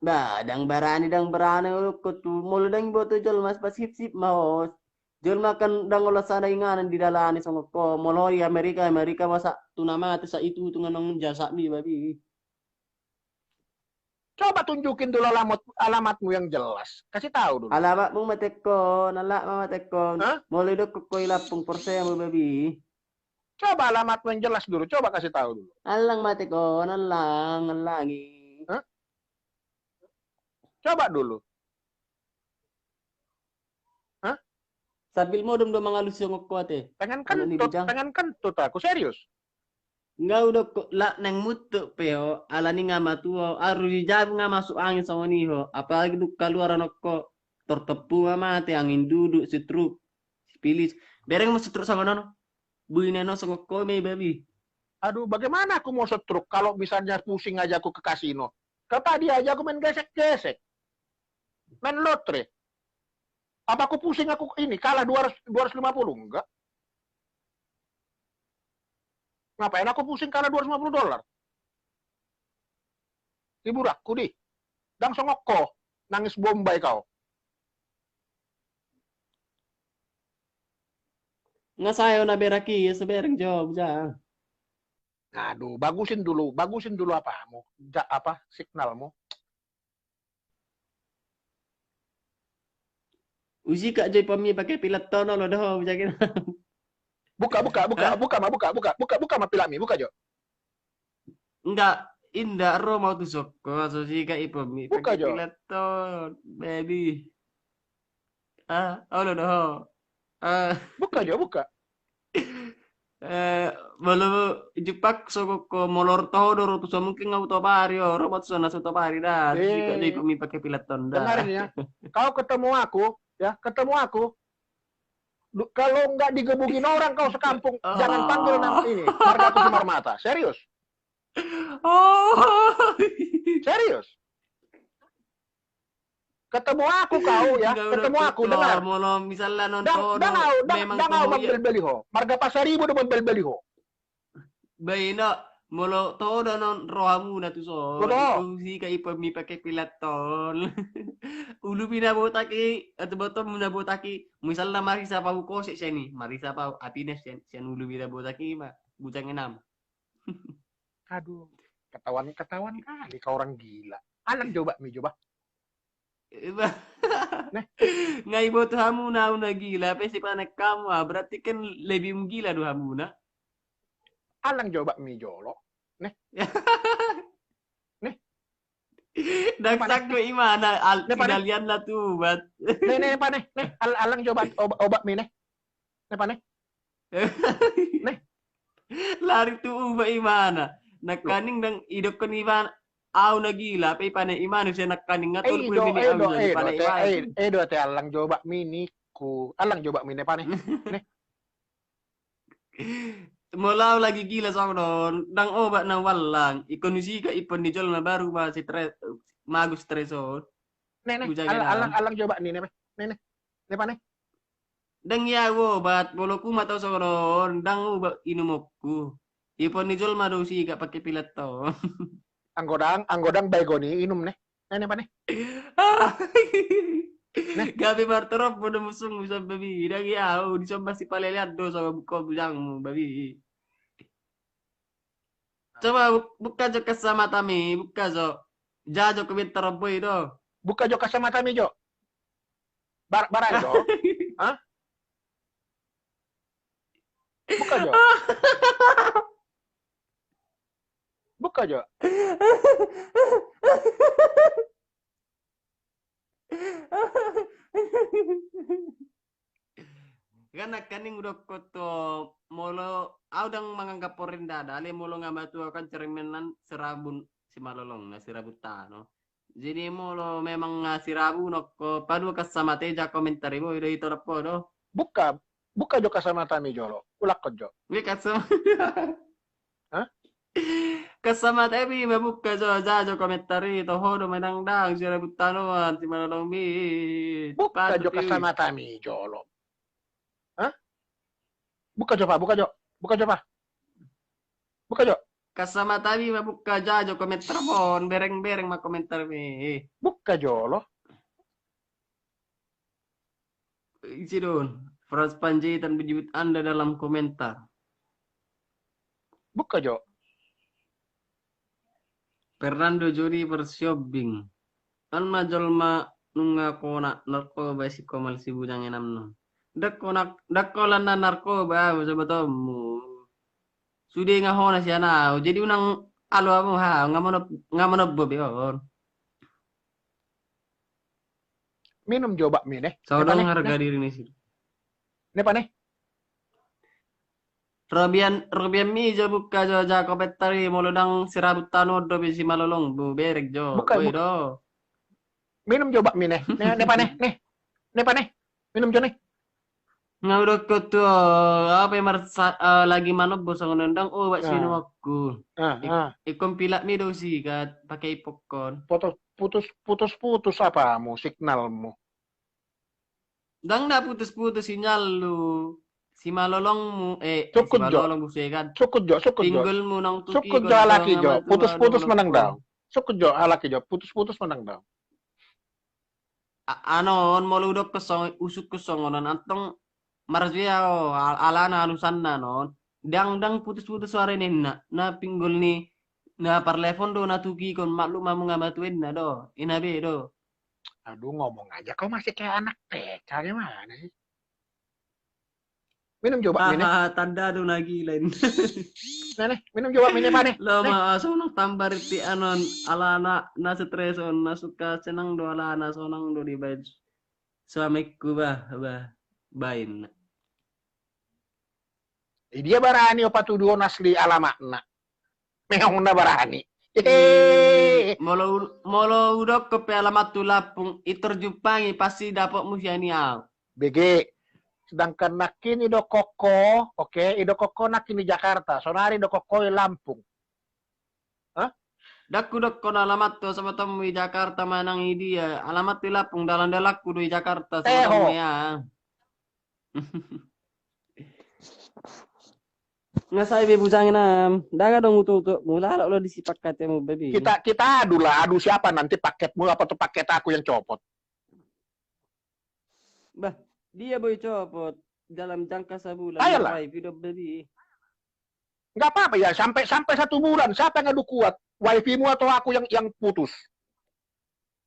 Ba, ndang barani, ndang barani, ngodok kau tu, molo ndang diboto jolma, pasipsip ma hos. Jolma kan ndang ola sada inganan di dalan i songon ho, molo ho di Amerika, Amerika masa tu na mate sa itu, tu nganong jasad mi babi. Coba tunjukin dulu alamat, alamatmu yang jelas. Kasih tahu dulu. Alamatmu ma tengkon, alamat ma tengkon. Hah? Molo didok ho i Lampung, porsea ma babi. Coba alamatmu yang jelas dulu, coba kasih tahu dulu. Alang ma tengkon, alang, alang i. Hah? Coba dulu. Hah? Sambil modom do mangalusi songon ho ate. Pengen kentut, pengen kentut aku, serius. Nga udok ho, lak naeng mutuk pe ho, alani nga matua ho, aru di jabu nga masuk angin songon i ho, apalagi dung kaluar anok ho, tortepu ma mate, angin duduk, setruk, sipilis. Bereng ma setruk songon on. Bui neno songon ho me babi. Aduh, bagaimana aku mau setruk kalau misalnya pusing aja aku ke kasino? Ke padi aja aku main gesek-gesek. Main lotre. Apa aku pusing aku ini kalah dua ratus, dua ratus lima puluh? Enggak. Ngapain aku pusing kalah dua ratus lima puluh dolar? Hiburanku di. Ndang songon ho, nangis Bombay kau. Nga sayo na berak i, sebereng jo, bujang. Aduh, bagusin dulu, bagusin dulu apamu, ja, apa, signalmu. Usikat jo ipom i pake pilat tono lo doho, bujang i. Buka, buka, buka, buka ma, buka, buka, buka, buka ma pilatmi, buka jo. Enggak, inda ro mau tu soko, so sikat ipom i pake pilat tono, babi. Olo do ho. Buka jo, buka. Molo jumpang songon ho, molo ro tu ho do ro tu son, mungkin nga hutobari ho, ro ma tu son na so hutobari da. Jadi kok mi pakai pilat on da. Dengarin ya. Kau ketemu aku, ya, ketemu aku. Kalau nggak digebukin orang kau sekampung, jangan panggil nama ini, Marga Tujuh Marmata. Serius. Serius. Ketemu aku kau ya, ketemu aku, dengar. Molo misalna non ho do, memang dang au mambelbeli ho. Marga Pasaribu do mambelbeli ho. Baina, molo ho do non ro hamuna tu son, iko husikap ipon mi pakai pilat on. Ulupi na botak i, atau botom na botak i, misalna marisa pau kosek sian i, marisa pau, api na sian, sian ulupi na botak i ma, bujang enam. Aduh, ketahuan, ketahuan kali kau orang gila. Alang jo obat mi jo bah. Nga iboto hamuna au na gila, pe sipanen hamu, berarti kan lebih gila do hamuna. Alang jo obat mi jolo. Neh. Neh. Dang sanggup imana, al-, neh, pane. Inalian na tu ubat. Neh, neh, pane. Neh, al-, alang jo obat, obat, obat mi, neh. Neh, pane. Neh. Lari tu ubat imana. Nangkaning dang idokkon imana au na gila, pe ipane imana, sai nangkaning nga tolu pulu menit au, ipane imana. Eh, do te alang jo obat mi ningku. Alang jo obat mi, neh, pane. Neh. Molo au lagi gila songon on, dang obat na huallang, ingkon husikap ipon ni jolma baru ma stres, mago stres on. Neh, neh, alang jo obat ni, neh, neh, neh, pane. Dang ia au obat, molo humatau songon on, dang obat inumonku. Ipon ni jolma do husikap pakai pilat on. Anggo dang, anggo dang baegon i inum, neh. Neh, neh, pane. Gabe martorop do musungmu son babi, dang ia au, dison ma sipalelean do songon buka bujangmu babi. Coba buka jo kacamatami, buka jo. Jaha jo komentar on boi do. Buka jo kacamatami jo. Bar-, barang do. Hah? Buka jo. Buka jo. Kan nangkaning hudokkon tu ho, molo au dang manganggap ho rendah da, alai molo nga matua kan cerminan sirabun simalolong, na sirabun tano. Jadi molo memang nga sirabun ho, padua kasamata i jaha komentar i, boi do i torop ho do. Buka, buka jo kasamatami jolo. Ulakkon jo. Be kasam-, hah? Kasamatami ma buka jo, jaha jo komentar i, toho do manang dang sirabun tano an simalolong mi. Buka jo kasamatami jolo. Hah? Buka jo pa, buka jo. Buka jo pa. Buka jo. Kasamatami ma buka, jaha jo komentar on, bereng-bereng ma komentar mi. Buka jolo. Isi don, Frans Panjaitan menyebut Anda dalam komentar. Buka jo. Fernando Joni Persiobing. On ma jolma nunga kona narkoba si Komal si bujang enam non. Dang kona, dang holan na narkoba au, sobotonmu. Sude nga hona sian au. Jadi unang alo hamu ha, nga manob-, nga manobo be on. Minum jo obat mi, neh. Saudang harga diri ni si. Neh, pane. Robian, robian mi jo buka jo jaha komentar i, molo dang sirabun tano on dope simalolong, bu, bereng jo. Buka, boi do. Minum jo obat mi, neh. Neh, neh, pane, neh. Neh, pane. Minum jo, neh. Nga hudokkon tu ho, au pe marsa-, eh, lagi manobo songon on, dang obat sinumonku. Ingkon pilat mi do husikap pakai ipon on. Putus, putus, putus, putus apamu, signalmu? Dang na putus-putus sinyalmu, simalolongmu, eh, simalolongmu, sukut jo, sukut jo. Pinggolmu nang tu sukut jo, alaki jo. Putus-putus manang dang. Sukut jo, alaki jo. Putus-putus manang dang. A-, anon, molo hudokkon song-, husukkon songon on, antong marjea ho, al-, alana alusanna non. Dang, dang putus-putus suara ninna. Na pinggol ni, na parlepon do na tugihon, maklum hamu nga matua inna do. Ina be do. Aduh, ngomong aja kau masih kayak anak T K, gimana sih? Minum jo obat mi, neh. Aha, tanda do na gila i. Neh, neh, minum jo obat mi, neh, pane. Lo ma, sonang tamba riti anon, alana na stres on, na suka senang do alana, sonang do dibaen. suamingku, bah, bah, baen. Dia barani o patuduhon asli alamatna. Memang na barani. Hehe. Molo, molo udokkon pe alamathu Lampung, i tor jumpangi, pasti dapotmu sian i au. Bege. Sedangkan nangkin idokkon ho, oke, idokkon ho nangkin i Jakarta, sonari idokkon ho i Lampung. Hah? Ndang hudokkon alamathu, sabatanmu i Jakarta manang i dia, alamathu i Lampung, dalan-dalanhu do i Jakarta, sabatanmu ya. Nga sai be bujang inang, ndang adong utuk-utukmu, lalok lo disi pakkatemu babi. Kita, kita adu lah, adu siapa nanti paketmu apa tu paket aku yang copot. Bah, dia boi copot dalam jangka sabulan. Ayolah. Wifi do babi. Nggak apa-apa ya, sampai, sampai satu bulan, siapa yang adu kuat? Wifimu atau aku yang, yang putus?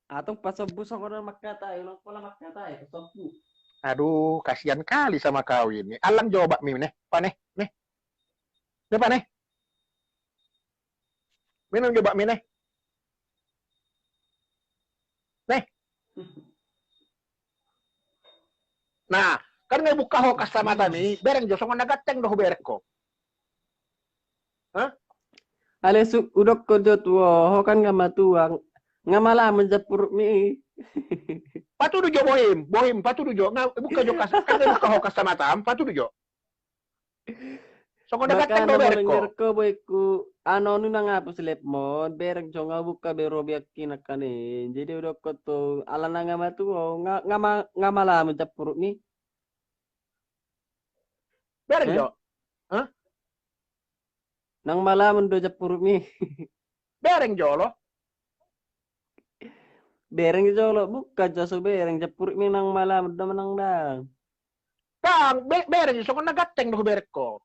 Atong pasombu songon on mangkatai, ulang pola mangkatai, pasombu. Aduh, kasihan kali sama kau ini. Allang jo obatmi neh, pa neh, neh. Neh, pa neh. Minum jo obatmi neh. Neh. Nah, kan nga ibuka ho kastamatami, bereng jo, songon na ganteng do hubereng ho. Hah? Alai udokkon jo tu ho, ho kan nga matua, nga malamon jampurutmi. Patudu jo bohim, bohim, patudu jo, nga ibuka jo kas-, kan nga ibuka ho kastamatam, patudu jo. Songon na ganteng do bereng ho. Bereng ho bohingku, annon unang hapus lepmon, bereng jo nga ibuka be robiak kinakanin. Jadi udokkon tu, alana nga matua, nga, nga ma-, nga malamon jampurutmi. Bereng jo. Hah? Nang malamon do jampurutmi. Bereng jolo. Bereng jolo, buka jo so bereng jampurutmi nang malamon do manang ndang. Ndang, be-, bereng jo songon na ganteng do hubereng ho.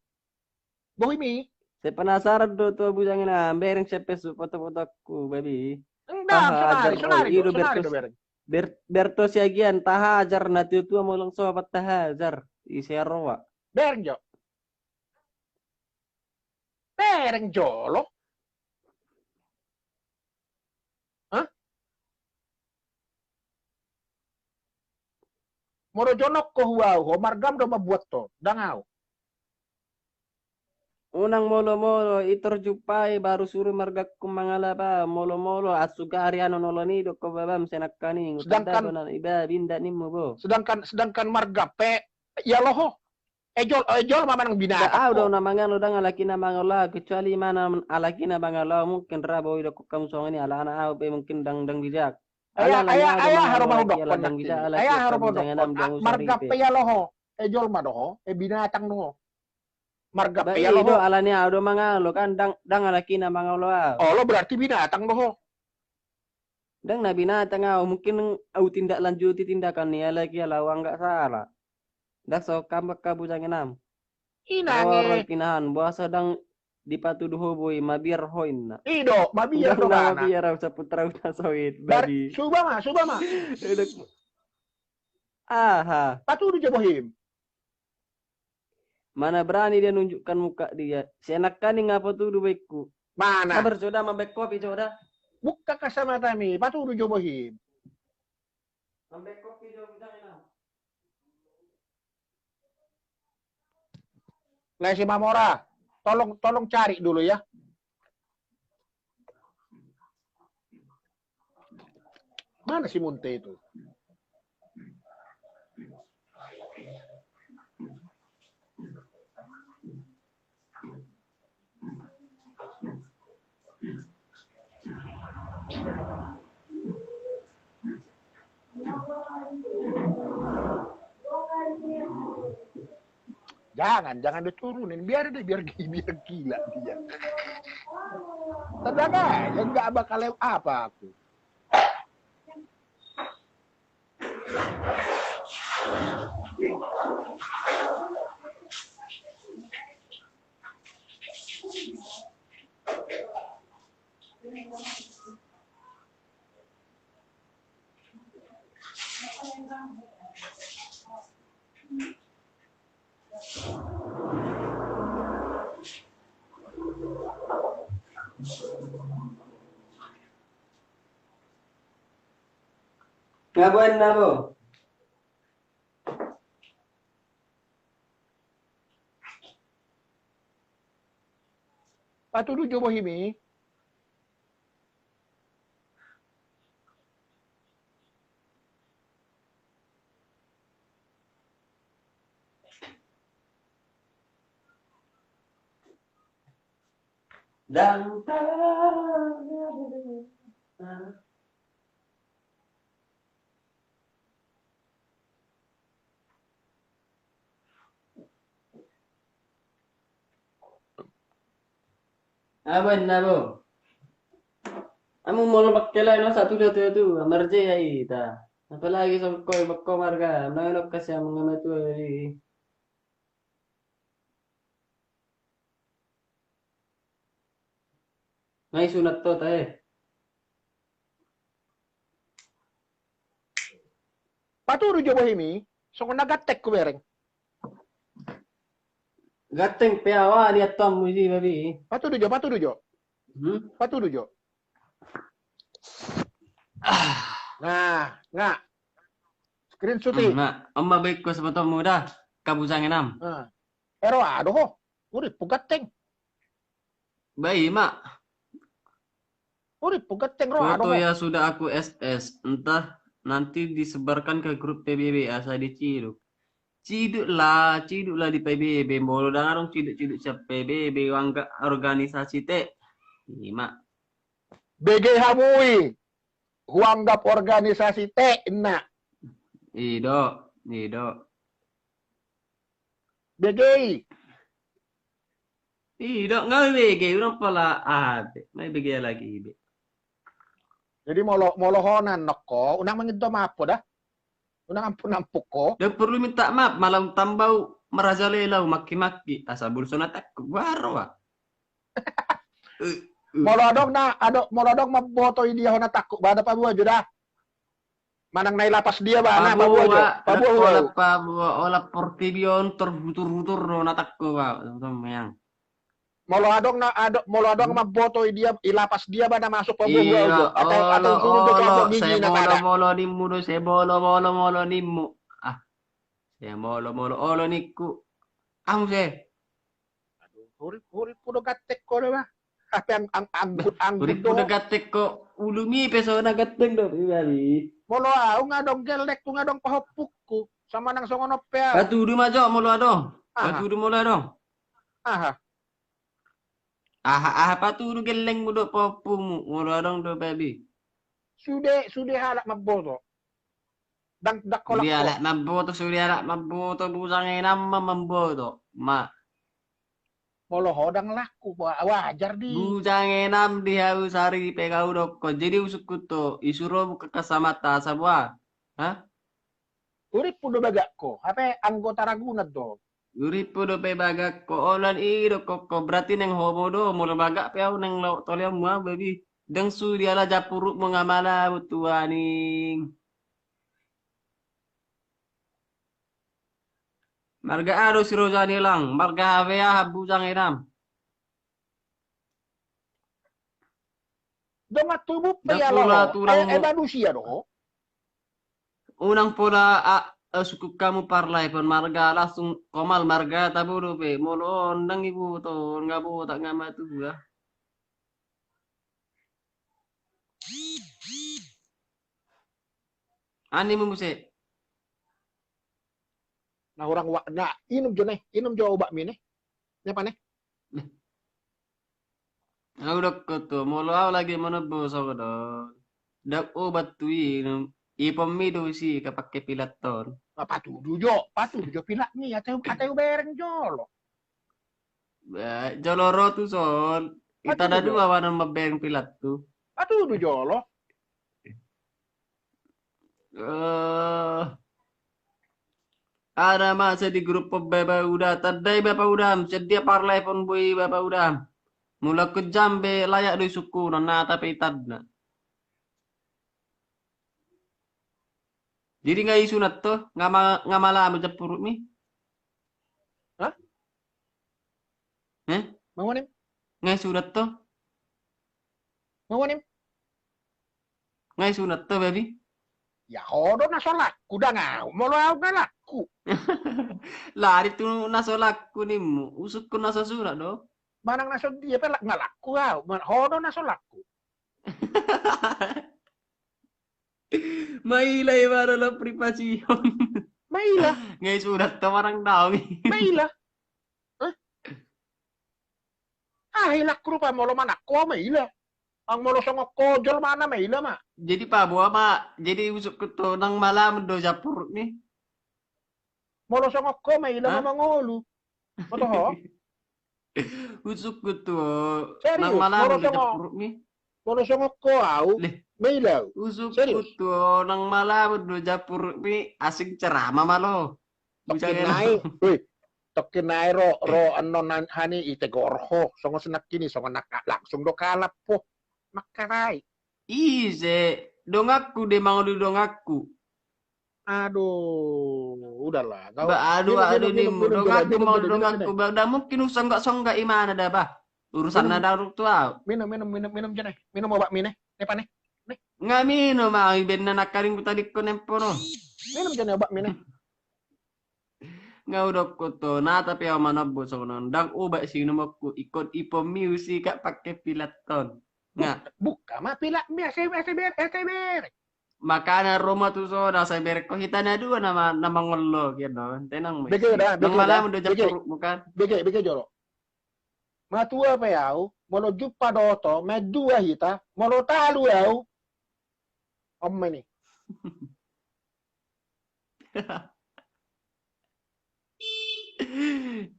Bohimi. Sai penasaran do tu bujang inang, bereng sian Facebook foto-fotoku babi. Ndang, sonari, sonari do, sonari do bereng. Ber-, Berto Siagian, tahajar na tua-tua molo nunga sopat tahajar. Ise roa. Bereng jo. Bereng jolo. Hah? Molo jonok ho hu au, ho margam do mambuat ho, ndang au. Unang molo-molo, i tor jumpai baru suru margangku mangalap au, molo-molo, asu gari anon olo ni do ho babam senangkaning, sedangkan, tanda do na iba binda nimmu bo. Sedangkan, sedangkan margam pe, ia lo ho. Ejol, ejol ma manang binatang. Au do na mangalo, ndang alaki na mangalo au, kecuali manang alaki na mangalo au, mungkin ra boi dokkon hamu songon i, alana au pe mungkin ndang, ndang bijak. Aya, aya, aya haru ma hudokkon nangkin. Aya haru ma hudokkon. Margam pe ia lo ho. Ejol ma do ho, e binatang do ho. Margam pe ia lo ho. Alani au do mangalo kan, ndang, ndang alaki na mangalo au. Olo berarti binatang do ho. Ndang na binatang au, mungkin au tindak lanjuti tindakan ni alai ia laho nggak salah. Ndang so kambak ka bujang inang. Inang e. Pinahan, boasa ndang dipatudu ho boi, mabiar ho inna. I do, mabiar do. Ndang na mabiar au saputra uta soit, babi. Suba ma, suba ma. Aha. Patudu jo bohim. Mana berani dia nunjukkan muka dia. Senangkaning nga patudu boingku. Mana? Sabar jo da, mambaen kopi jo da. Buka kastamatami, patudu jo bohim. Mambaen kopi jo da. Lai si Mamora, tolong, tolong cari dulu ya. Mana si Munte itu? Jangan, jangan diturunin, biar dia, biar, biar gila dia. Tenang aja, nggak bakal apa aku. Nga boan na bo. Patudu jo bohimi. Dang ta. Aban na bo. Amu molo makkela no satu dua tu tu amarje ai ta. Apalagi songkoi bakko marga. Nang no kasih amu ngama tu ai. Ngai sunat to ta eh. Patudu jo bohimi, songon na ganteng hubereng. Ganteng pe awa ni attomu si babi. Patudu jo, patudu jo. Hmm? Patudu jo. Ah. Nah, nah. Screenshot i. Hmm, nah, on ma baik ko sebetul muda, kabujang enam. Nah. Ero ado ho. Urip pu ganteng. Baik, Mak. Urip pu ganteng ro ado. Foto ya sudah aku S S, entah nanti disebarkan ke grup P B B asa diciduk. Ciduk lah, ciduk lah di P B B, molo dang adong ciduk-ciduk sian P B B, huanggap organisasi te. Ima. Bege hamu i, huanggap organisasi te, na. Ido, ido. Bege i. Ido, nga bege, unang pala ate, nga bege lagi ibe. Jadi molo, molo ho na nokko, unang mangido maaf ho da. Unang ampun-ampun ho. Dang perlu minta maaf, malah tambau merajalela, maki-maki, asa bulso na takku, baru ah. Molo adong na, adong, molo adong mamboto i dia ho na takku, ba da paboa jo da. Manang na i lapas dia ba na paboa jo. Paboa, paboa, olah portibi on terhutur-hutur do na takku ba. Molo adong na, adong, molo adong mamboto i dia, i lapas dia ba na masuk paboa jo. Atau, atau suruh jo kelompok gigi na kada. Molo nimmu do se, molo, molo, molo nimmu. Ah. Se molo, molo, olo ningku. Amu se. Aduh, hurip, hurip pu do ganteng ho do ba. Hape ang, ang, anggut, anggut do. Hurip pu do ganteng ho, ulumi pe so na ganteng do, babi. Molo au nga adong gellengku, nga adong pahompungku. Sama nang songon on pe au. Patudu ma jo molo adong. Aha. Patudu molo adong. Aha. Aha, aha patudu gellengmu do pahompumu, molo adong do babi. Sude, sude halak mamboto. Dang, dang kolak. Sude halak mamboto, sude halak mamboto, bujang enam ma mamboto. Ma. Molo ho dang laku, wa-, wajar di. Bujang enam di hau sari pe kau dokkon. Jadi usungkun tu, isuro buka kasamata, asa boha. Hah? Hurip pu do bagak ho, hape anggota Ragunan do. Hurip pu dope bagak ho, olo ni i do ho, berarti naeng homo do, molo bagak pe au naeng laho tole amu babi. Dang sude ala jampurutmu nga mala butuaning. Marga aha do si Roja ni lang, marga aha pe aha bujang enam. Dongan tubu pe ia lo. Dang pola tulang. Eh, eh, manusia do. Unang pola, a, a, sungkun hamu parlaion marga, langsung komal marga tabo dope. Molo on dang iboto, nga botak nga matua. Ani mu muse. Na hurang wa-, na inum jo ne, inum jo obatmi ne. Napa ne? Au dokkon tu, molo au lagi manombo songon on. Dang obat tu inum, ipon mi do si ka pake pilat on. Ah, patudu jo, patudu jo pilatmi, ate, ate hubereng jolo. Ba, jolo ro tu son. Ita da dua wanan mambereng pilat tu. Patudu jolo. Eh, ada masa di grup Bapa Uda, tandai Bapa Uda, sedia parlaion boi Bapa Uda. Mula kejam be layak do isungkunon, na tapi tanda. Jadi nga isunat to, nga ma-, nga mala mu jampurutmi. Hah? Eh? Mangonim? Nga isunat to? Mangonim? Nga isunat to, babi? Ya, ho do na so laku, dang au. Molo au nga laku. Lari tu na so laku nimmu. Usungkun na so sunat do. Manang na songon dia pe, nga laku au. Ho do na so laku. Maila i ma do lo privasi on. Maila. Nga i sudah to manang daong i. Maila. Aha i laku rupa molo manangko au maila. Ang molo songon ho jolmana maila ma. Jadi paboa ma, jadi usuk ku tu nang malamun do jampuruk ni. Molo songon ho maila ma mangolu. Boto ho? Usuk ku tu nang malamun do jampuruk ni. Molo songon ho au maila au. Usuk ku tu nang malamun do jampuruk ni, asing cerama ma lo. Tongkin nai, weh, tongkin nai ro, ro annon hami i tegor ho, songon sinangkin i, songon nangka langsung do kalap ho. Mangkatai. Ise, donganku do mangolu donganku. Aduh, udahlah. Ba, aduh, aduh, nimmu, donganku mangolu donganku. Ba, nda mungkin usonggak-songgak imana da ba. Urusan na dauruk tu au. Minum, minum, minum, minum jene. Minum obat mine. Nepa ne. Nga minum au, ibaen na nangkaning hutadingkon empon on. Minum jene obat mine. Nga hudok ho tu, na tapi au manombo songon on, ndang obat sinumonku, ingkon ipon mi husikat pake pilat on. Nga. Buka ma pilat mi, asa, asa ber, asa ber. Makana ro ma tu son, asa bereng ho hita na dua na mangolu, gitu. Tenang ma. Bege da, bege da. Nang malamun do jampurukmu kan. Bege, bege jolo. Matua pe au, molo jumpa do oto, maen dua hita, molo talu au. Om ma ni.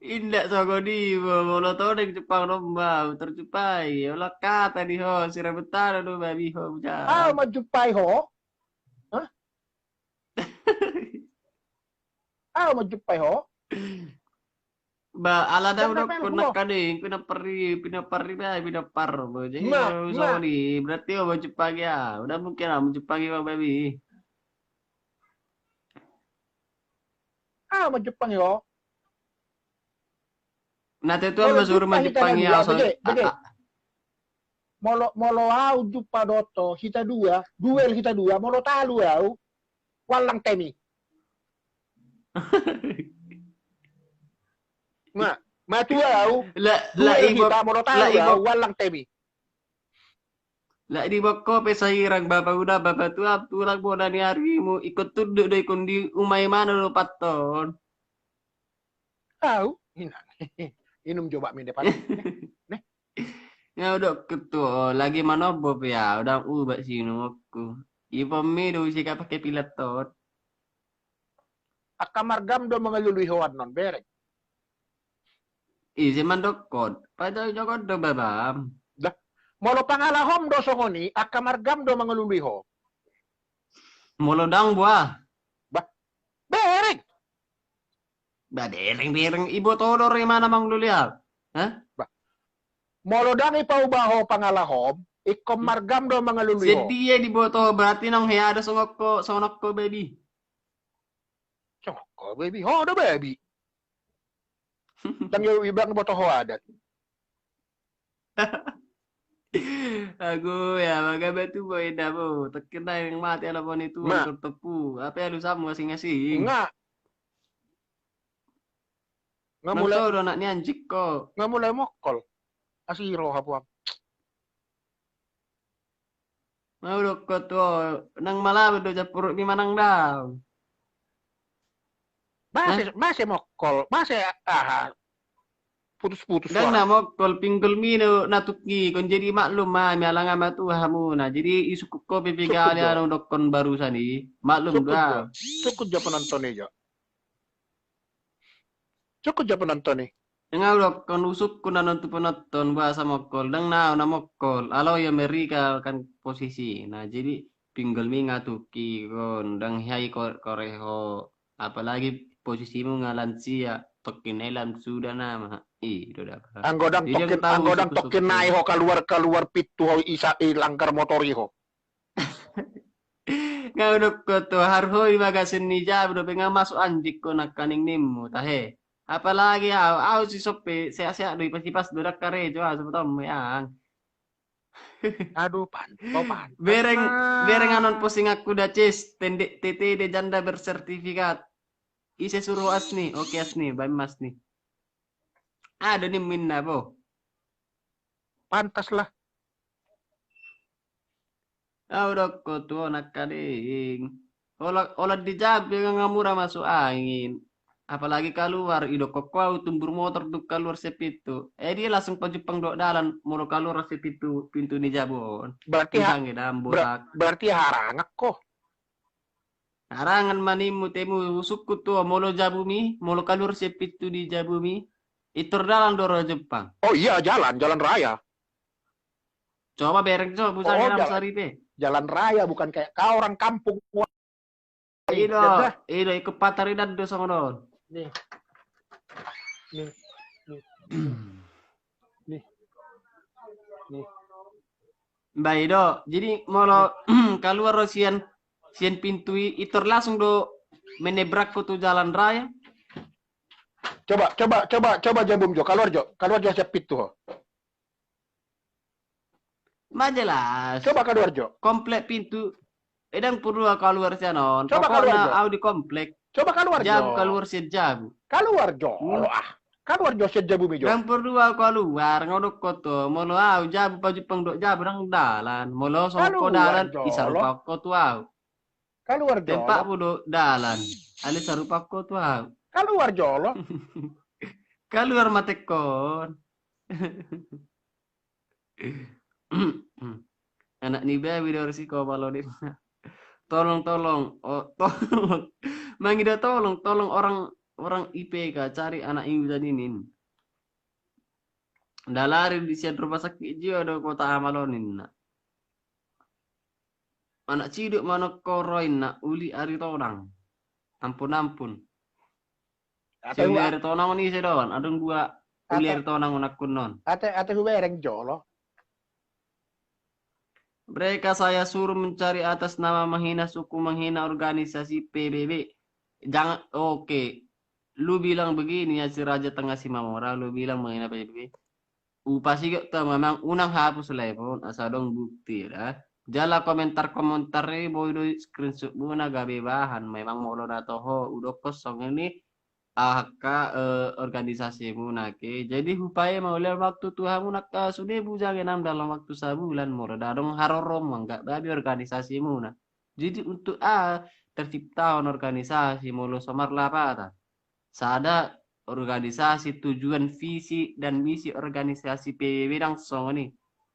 Inda songon i, molo todeng jumpang domba, terjupai, olah kata di ho, sirabut tano do babi ho, bujang. Au manjumpai ho? Hah? Au manjumpai ho? Ba, ala da hudok ho nangkaning, pinompar i, pinompar i ba, pinompar. Jadi, songon i, berarti ho manjumpangi au. Nda mungkin au manjumpangi ho babi. Au manjumpangi ho. Na tetuan ma suru manjumpangi au. Bege, bege. Molo, molo au jumpa do oto, hita dua, duel hita dua, molo talu au, wallang temi. Ma, matua au, duel hita, molo talu au, wallang temi. Lak diboan ho pe sahirang, bapa uda, bapa tua, tulang bona ni arimu, ingkon tunduk do ingkon di uma imana do paton. Au, inang. Inum jo obat mine, Pak. Neh. Nga hudok ho tu, lagi manombo pe au, ndang obat sinumonku. Ipon mi do husikat pake pilat on. Angka margam do mangalului ho annon, bereng. Ise mandokkon? Pajogojon do babam. Dah, molo pangalahom do songon i, angka margam do mangalului ho. Molo ndang boha? Bah, bereng. Ba, bereng, bereng. Iboto do ro imana mangalului au. Hah? Ba. Molo ndang ipauba ho pangalahom, ingkon margam do mangalului ho. Sedia diboto ho, berarti naung hea do songon ho, songon ho babi. Songon ho babi. Ho do babi. Ndang iboto ho adat. Ago ya, maga batu boy da bo. Tekkena yang mati ala boni tu. Tortopu. Apa ya lu samu asing-asing. Nga. Nga mulai do anak ni anjing ko. Nga mulai mokkol. Asi roha puang. Mau dokko tu, nang malabe do jampuruk ni manang dau. Mase, mase mokkol, mase aha. Putus-putus. Ndang na mokkol, pinggol mi na tukki kon, jadi maklum ma, mialang ama tu hamu na. Jadi isukuk ko pipi gali anu dokkon barusan i. Maklum da. Cukup jo penonton i jo. Cukup jo penonton i. Nga dokkon usukku na nontu penonton, boasa mokkol, ndang na, na mokkol. Alo i Amerika kan posisi. Nah, jadi pinggol mi nga tukki kon, ndang hea i koreho. Apalagi posisimu nga lansia, tokkin na i lam suda na ma. I do da. Anggo ndang tokkin, anggo ndang tokkin na i ho kaluar, kaluar pintu ho i sa, i langgar motor i ho. Nga udok ko tu, harhoi bagasen ni jabu dope nga masuk anjing ko nangkaning nimmu tahe. Apalagi au, au si sope sehat-sehat do, ipas-ipas do, ndang karejo au, sope tommu yang. Aduh, pan, kau pan. Bereng, bereng anon postinganku da ces, tendek T T D janda bersertifikat. Ise suruh Asni, oke Asni, baen ma Asni. Ada ni minna bo. pantas lah. Au dokkon tu ho nangkaning. Holan, holan di jabu pe nga mura masuk angin. Apalagi kaluar, idokkon ho au tumbur motor tu kaluar sian pintu. Eh, dia langsung pajumpang dohot dalan molo kaluar sian pintu, pintu ni jabu on. Berarti ha, ber, berarti harangan ho. Harangan ma nimmu, temu sungkun tu ho, molo jabumi, molo kaluar sian pintu ni jabumi, pintor dalan do ro jumpang. Oh iya, jalan, jalan raya. Coba bereng jo, busa oh, jalan, sari pe. Jalan raya, bukan kayak kau orang kampung. Ido, ido, ikut patar idan do songon on. Nih. Nih. Nih. Nih. Mbak Ido, jadi molo kaluar ro sian, sian pintu i, pintor langsung do menebrak ho tu jalan raya. Coba, coba, coba, coba jabum jo, kaluar jo, kaluar jo sian pintu ho. Ma jelas. Coba kaluar jo. Komplek pintu. Eh, dang porlu au kaluar sian on. Coba kaluar jo. Au di komplek. Coba kaluar jo. Jabu kaluar sian jabu. Kaluar jo. Ah. Kaluar jo sian jabumi jo. Dang porlu au kaluar, nga dokkon tu ho. Molo au jabu pajumpang dohot jabu dang dalan. Molo songon ho dalan, iso rupa ho tu au. Kaluar jolo. Tempat mu do dalan. Alai sarupa ho tu au. Kaluar jolo. Kaluar ma tekkon. Anak ni babi do ro si ko balo di. Tolong, tolong. Oh, tolong. Mangido tolong, tolong orang, orang I P K cari anak ingusan i. Dalari di sian rumah sakit jiwa do kota Amalon ninna. Anak ciduk manokko ro inna uli ari tonang. Ampun ampun. Uli ari tonang on ise doan, adong dua uli ari tonang on akun non. Ate ate hubereng jolo. Mereka saya suruh mencari atas nama menghina suku, menghina organisasi P B B. Jangan, oke. Lu bilang begini ya, si Raja Tengah Simamora, lu bilang menghina P B B. Upasigok tu memang unang hapus live on asa adong bukti da. Jala komentar-komentar i boi do screenshot muna gabe bahan. Memang molo na toho udokkon songon i angka eh, organisasi muna ke. Jadi hupaima uli waktu tu hamu nangka sude bujang enam dalam waktu sabulan molo da adong haroro manggak babi organisasi muna. Jadi untuk a terciptahon organisasi molo so marlapatan. Sada organisasi, tujuan, visi dan misi organisasi P B B dang songon i.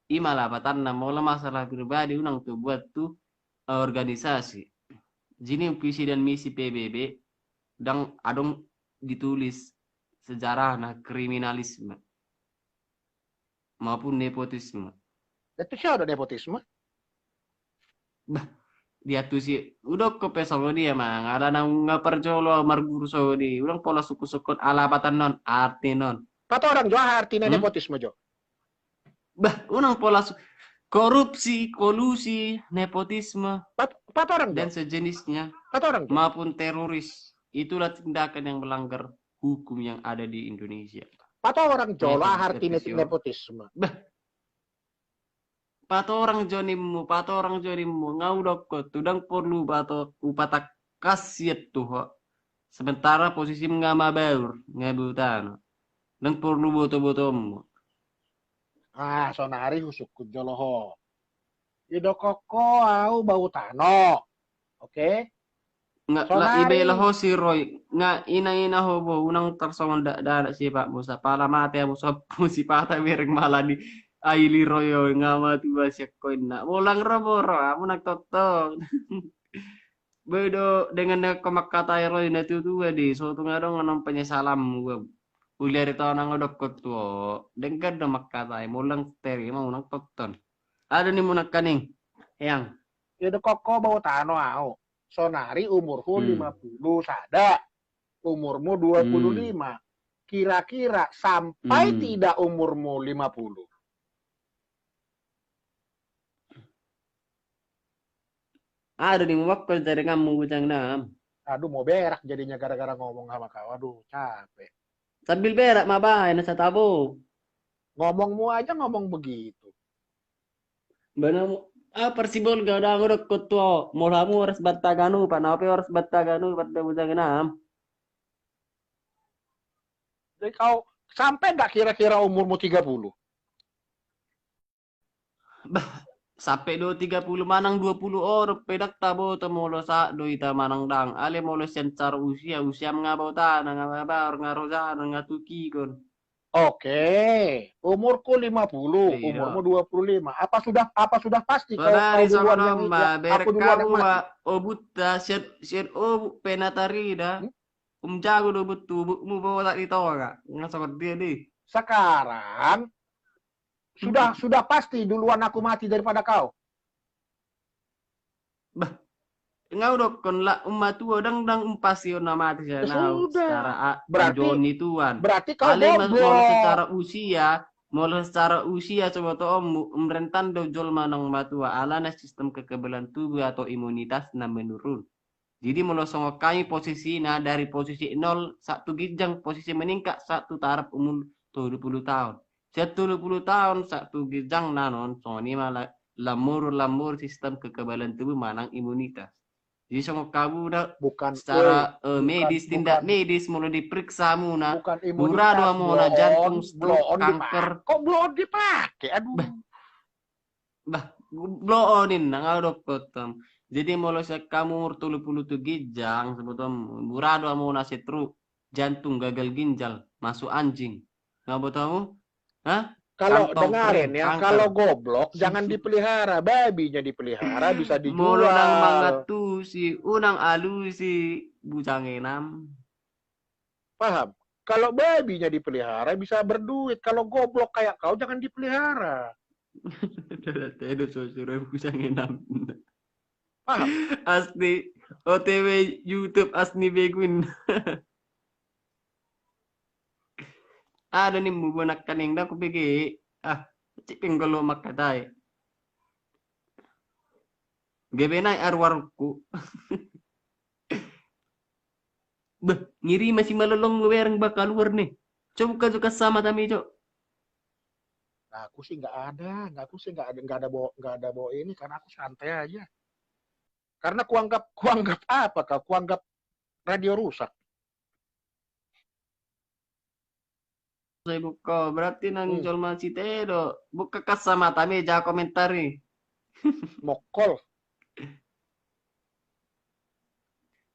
I ma lapatanna, molo masalah pribadi unang tu buat tu eh, organisasi. Jadi visi dan misi P B B dang adong ditulis sejarahna kriminalisme maupun nepotisme. Itu siapa nepotisme? Bah, dia tu si udah ko pe songon i ma, ala nang parjolo marguru songon i, ulang pola suku-sukun alapatan non, arti non. Patorang jo aha artina hmm? Nepotisme jo. Bah, unang pola su-, korupsi, kolusi, nepotisme. Pat, patorang jo. Dan sejenisnya. Patorang jo. Maupun teroris. Itulah tindakan yang melanggar hukum yang ada di Indonesia. Patorang jo lah arti nepotisme. Bah. Patorang jo nimmu, patorang jo nimmu, nga udokkon tu dang porlu bato upatangkas sian tu ho. Sementara posisim nga mabaur, nga butano. Dang porlu boto-botommu. Ah, sonari husukkun jolo ho. Idokkon ho au bau tano. Oke. Nga la ibela ho si Roy, nga ina-ina ho bo, unang tarsongon dakdanak sipatmu, sapala mate hamu sompu sipata bereng mala ni aili Roy o, nga matua sian ho inna. Bolang ro bo ro, hamu nang tontong. Boi do dengan na ho mangkatai Roy na tua-tua di, so tung adong annon penyesalanmu. Uliari tau nang odokkon tu ho, denggan do mangkatai, molang terima unang tonton. Ada ni munang kaning, yang. Idokkon ho bau tano au. Sonari umurhu hmm. lima puluh sada, umurmu dua puluh lima. Hmm. Kira-kira sampai hmm. tidak umurmu lima puluh? Aduh, di mabakko jaringanmu bujang nam. Aduh, mau berak jadinya gara-gara ngomong sama kau. Aduh, capek. Sambil berak ma bahen, asa tabo. Ngomongmu aja ngomong begitu. Bana ah, parsibolga dang odokkon tu ho. Molo hamu horas bantagan upa, na ho pe horas bantagan upa, da bujang nam. Jadi kau sampai nggak kira-kira umurmu tiga puluh? Bah, sampe do tiga puluh manang dua puluh onom pe ndang taboto molo sahat do hita manang ndang. Alai molo sian cara usia, usia nga botana, nga babar, nga rojana, nga tukikon. Oke, umurku lima puluh, iya, umurmu dua puluh lima. Apa sudah, apa sudah pasti kau, kau duluan yang, ya, aku duluan yang mati? Obutta sian, sian obuk pe na tarida. Hmm? Um jago do buat tubuhmu bawa tak di tonga. Nga songon dia di. Sekarang sudah, hmm, sudah pasti duluan aku mati daripada kau. Bah, nga hudokkon la um matua, ndang, ndang um pasti on na mati sian au. Ya sudah. Secara a-, berarti, anjuon ni Tuhan. Berarti kau goblok. Alai molo secara usia, molo secara usia coba to om, um rentan do jolma naung matua, alana sistem kekebalan tubuh atau imunitas na menurun. Jadi molo songon hami posisina dari posisi nol sahat tu ginjang, posisi meningkat sahat tu taraf umur tolu puluh taon. Sian tolu puluh taon sahat tu ginjang na non, songon i ma la-, lamur-lamur sistem kekebalan tubuh manang imunitas. Jadi songon hamu da, bukan, secara, eh, medis, bukan, tindak medis, molo diperiksa muna, bukan imunitas, mura do hamuna jantung, stroke, kanker. Kok bloon dipake? Aduh. Bah, bloon ninna, nga hudokkon. Jadi molo sian hamu umur tolu puluh tu ginjang, sebutom, mura do hamuna stroke, jantung, gagal ginjal, masuk anjing. Nga boto hamu? Hah? Kalau, dengarin ya, kalau goblok jangan dipelihara, babinya dipelihara bisa dijual. Molo ndang mangantusi, unang alusi, bujang enam. Paham? Kalau babinya dipelihara bisa berduit. Kalau goblok kayak kau jangan dipelihara. Dalat edo so sura bujang enam. Paham? Asli, O T W YouTube asli beguin. Ada nih mu bonak kaning dah kupege. Ah, cik pinggol lo makatai. Gebe nai aru-arukku. Beh, ngiri masih malolong bereng bakal luar nih. Coba buka juga sama tami, Cok. Nah, aku sih nggak ada, nggak, aku sih nggak ada, nggak ada bawa, nggak ada bawa ini karena aku santai aja. Karena kuanggap, kuanggap apa kau? Kuanggap radio rusak. Saya buka, berarti nang, hmm, jolma site do. Buka kacamata me, jaha komentari. Mokkol.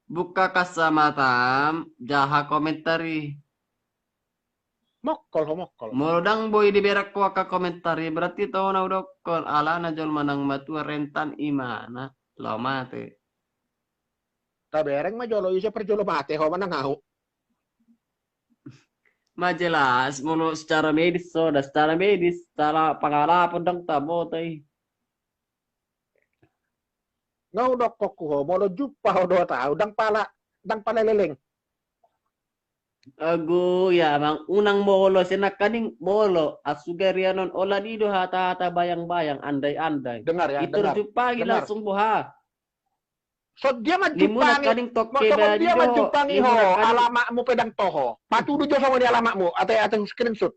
Buka kacamata, jaha komentari. Mokkol ho, mokkol. Molo ndang boi dibereng ho angka komentari, berarti tong na hudokkon, alana jolma naung matua rentan imana lao mate. Tabereng ma jolo, ise parjolo mate ho manang au. Ma jelas, molo secara medis, so, da secara medis, secara pangalapon ndang taboto i. Nga hudokkon ho, molo jumpa ho dohot au, ndang pala, ndang pala leleng. Ago, ya, Amang, unang molo, senangkaning molo, asugarianon, ola di do hata-hata bayang-bayang, andai-andai. Dengar ya, dengar. Terjumpa lagi langsung boha. So dia manjumpangi, so dia manjumpangi ho, alamatmu pe ndang toho. Patudu jo songon i alamatmu, ate, ate hu screenshot.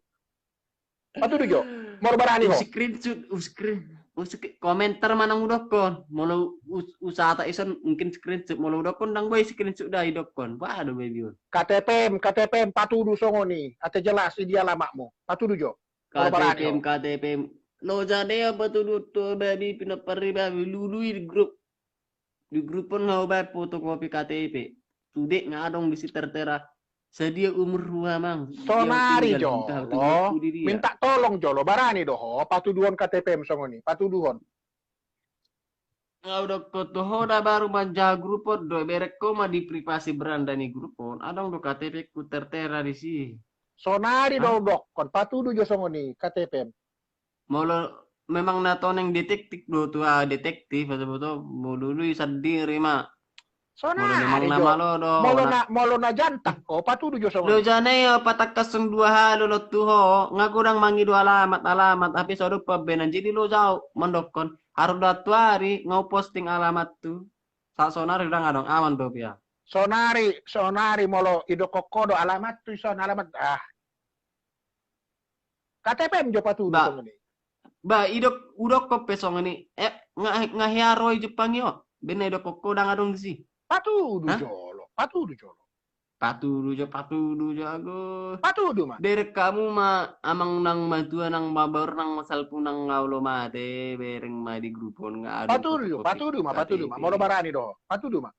Patudu jo. Molo barani ho. Screenshot, screen, screen, komentar manang hudokkon. Molo us-, usata ison mungkin screenshot. Molo hudokkon ndang boi screenshot da hudokkon. Wah, do baby on. K T P-m, K T P-m, patudu songon i. Ate jelas i dia alamatmu. Patudu jo. Molo barani ho. K T P-m, K T P-m. Lo jade apa tudu tu baby pinompar i baby lului di grup. Di grup on na hubaen fotokopi K T P. Sude nga adong disi tertera. Sadia umur ho, Amang? Sonari jolo. Minta tolong jolo, barani do ho patuduhon K T P-m songon i, patuduhon. Nga hudokkon tu ho da baru manjaha grup on do, bereng ho ma di privasi beranda ni grup on. Adong do K T P-ku tertera disi. Sonari do hudokkon, patudu jo songon i K T P-m. Molo memang na toneng detektif do tu, ah, detektif, asa boto, molo lui sandiri ma. Sonari jo. Molo memang na malo do, molo na, molo na jantak ho, patudu jo songon i. Lo jane ho, patangkas sung dua hali lo tu ho, nga godang mangido alamat, alamat, hape so adong pambaenan, jadi lo jau mandokkon, harus do antuari nga huposting alamathu. Sa sonari ndang adong, aman do pia. Sonari, sonari molo idokkon ho do alamathu, ison alamat, ah. K T P-m jo patudu songon i. Ba, idok, hudokkon pe songon i. Eh, nga, nga hea ro i jumpangi ho. Baen na idokkon ho ndang adong disi. Patudu jolo, patudu jolo. Patudu jo, patudu jo, ago. Patudu ma. Bereng hamu ma amang nang matua, nang mabaor, nang masalpu, nang nga olo mate, bereng ma di grup on, nga adong foto K T P. Patudu, patudu ma, patudu ma. Molo barani do, patudu ma.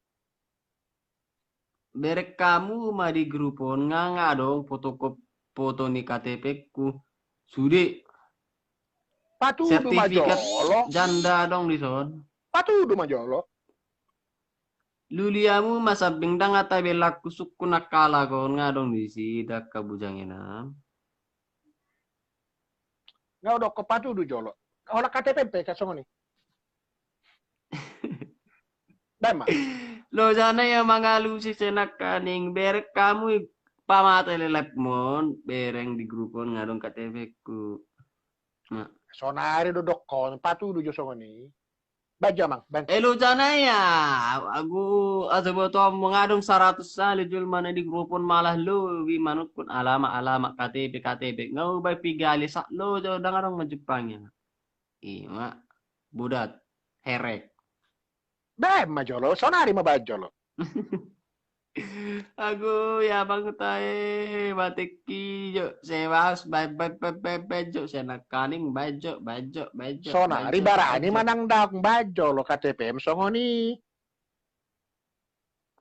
Bereng hamu ma di grup on, nga nga adong foto ko-, foto ni K T P-ku. Sude. Patudu ma jolo. Sertifikat janda adong dison. Patudu ma jolo. Lului hamu ma sambing, ndang hata belakku sungkun angka halak on, nga adong disi, ndang habujanginan. Nga hudokkon patudu jolo. Holan K T P pe, kan songon i. Dai ma. Lo jana ia mangalusi sian nangkaning, bereng hamu i pamate lelep mon, bereng di grup on nga adong K T P-ku. Nah. Sonari do dokkon, patudu jo songon i. Baen jo amang, baen. Eh, lo jana ia, agu, asa boto amang adong saratus sali jolma na di grup on malah lobi manungkun alamat, alamat, K T P, K T P. Nga hubaen piga ali sak lo jo, ndang adong manjumpangi. Ima, budat, herek. Baen ma jolo, sonari ma baen jolo. Ago, ya bang tae, batekki jo, sebas, baen, baen, baen, baen, baen jo, sian nangkaning, baen jo, baen jo, baen jo, sonari baen jo, barani baen jo. Manang ndang baen jolo K T P-m songon i.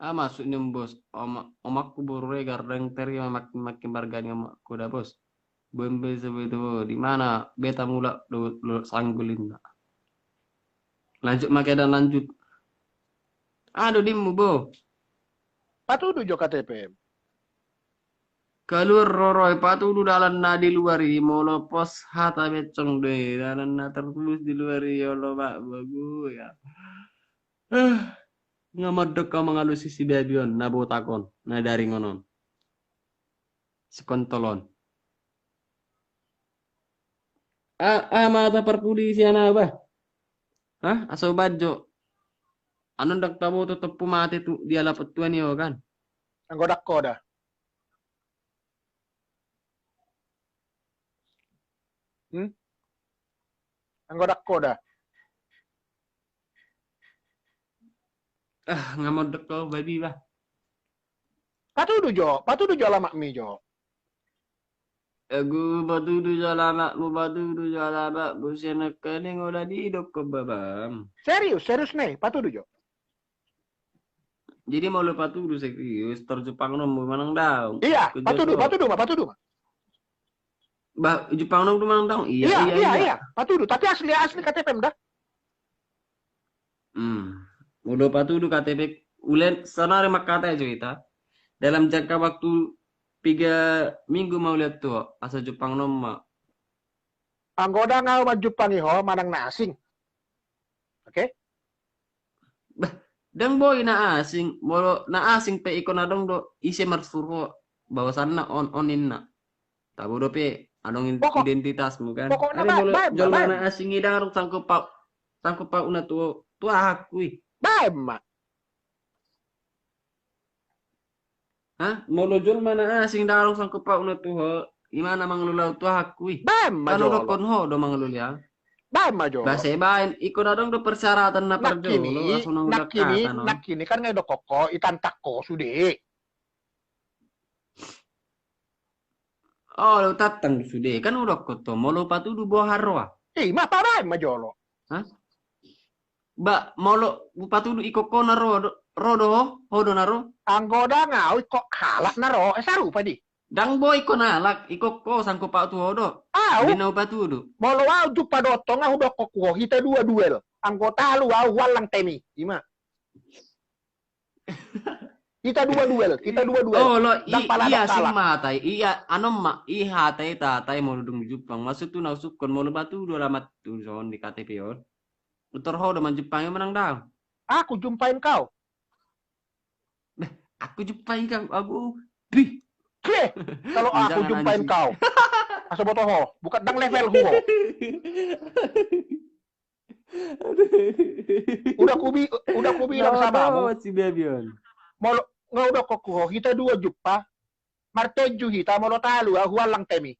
Ah, masuk ni bos, oma-, omakku boru Regar, ndang tarima makin, makin bargani omakku da bos. Bembe sebetu, di mana beta mulak do, do sanggul inna. Lanjut ma keadaan lanjut. Ado dimmu bo. Patudu jo K T P-m. Kaluar roroi, patudu dalan na di luar i, molo pos hata bencong do i, dalan na tertulis di luar i, olo bak bagu ya. Eh, nga mandok au mangalusi si babi on, na botak on, na daringon on. Si kontol on. Ah, ah, mata parpudi sian au bah. Hah? Asa ubaen jo. Anu ndang taboto tompu mate tu di alap tua ni ho kan. Anggo ndang ho da. Hmm? Anggo ndang ho da. Ah, nga mandok au babi bah. Patudu jo, patudu jo alamatmi jo. Agu, patudu jo alamatmu, patudu jo alamatmu, sian nangkaning holan didokkon babam. Serius, serius ne, patudu jo. Jadi molo patudu serius, tarjumpanghon hamu manang daong? Iya, patudu, patudu ma, patudu ma. Bah, jumpanghon hamu manang daong? Iya, iya, iya, iya. Patudu, tapi asli, asli K T P-m da. Hmm. Molo patudu K T P, ulaon sonari mangkatai jo hita. Dalam jangka waktu piga minggu ma ulaon tu ho, asa jumpanghon ma. Anggo ndang au manjumpangi ho manang na asing. Oke? Bah, ndang boi na asing, molo na asing pe ingkon adong do ise marsuru ho, bahwasanna on, on inna. Tabo dope adong in-, pokok-, identitasmu kan. Pokokna. Alai ba-, molo baen ma, jolma baen. Na asing i ndang adong sangkut pau-, sangkut pautna tu, tu ahaku i. Baen ma. Hah? Molo jolma na asing ndang adong sangkut pautna tu ho, ima na mangalului au tu ahaku i. Baen ma jolo. Kan hudokkon ho do mangalului au. Baen ma jolo. Bah, sai baen, ingkon adong do persyaratan na parjolo, nangkini, langsung na nangkini, hudangkatan on. Nangkini kan nga hudokkon ho, itantang ho sude. Oh, lo tantang sude. Kan hudokkon ho, molo patudu boha ro ah. Ima, pabaen ma jolo. Hah? Ba, molo patudu ingkon ho na ro do, ro do ho, ho do na ro. Anggo ndang au ingkon halak na ro, eh, sarupa di. Ndang boi ingkon halak, ingkon ho sangkut paut tu ho do. Au. Di na hupatudu. Molo au jumpa dohot ho nga hudokkon ho, hita dua duel. Anggo talu au huallang temi. Ima. Hita dua duel, hita dua duel. Oh, lo, i, ndang pala i asing halak. Mata i, i a-, anu ma, i hata i, hata i molo dung jumpang. Maksudhu na husungkun, molo patudu alamat tu son di K T P on. Utor ho do manjumpangi manang daong. Aku jumpain kau. Nah, aku jumpain kau, aku. Bih. Bih. Kalau aku jumpain kau. Asa boto ho, bukan ndang levelhu ho. Udah kubi-, udah kubilang sama mu. Si babi on. Molo, nga hudokkon ho, hita dua jumpa, martinju hita, molo talu, ah, huallang temi.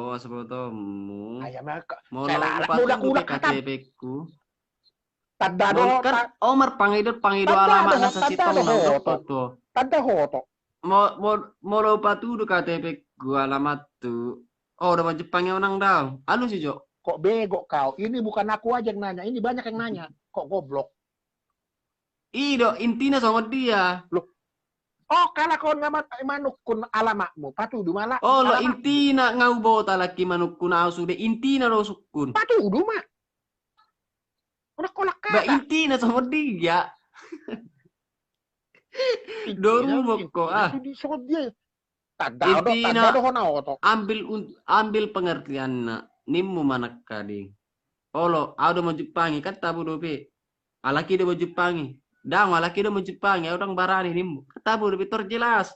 ho, asa botomu. Molo upaturdu KTP-ku. Tanda do. Kan ho marpangido, pangido alamatna sasintongna. Tanda ho to. Molo upaturdu KTP-ku, alamathu, ho do manjumpangi au nang daong. Alus i jo. Kok bego kau? Ini bukan aku aja yang nanya, ini banyak yang nanya. Kok goblok? I do, intina songon dia. Loh. Oh, kala kau nga manungkun alamatmu, patudu ma alamatmu. Olo, intina nga huboto halak i manungkun au sude, intina do sungkun. Patudu ma. Udah kolak kata. Ba intina songon dia. Doru bokko ah. Songon dia. Intina, ambil, ambil pengertianna, nimmu manangkading. Olo, au do manjumpangi, kan tabo dope. Halak i do manjumpangi. Ndang, halak i do manjumpangi, au ndang barani nimmu. Kan tabo dope, tor jelas.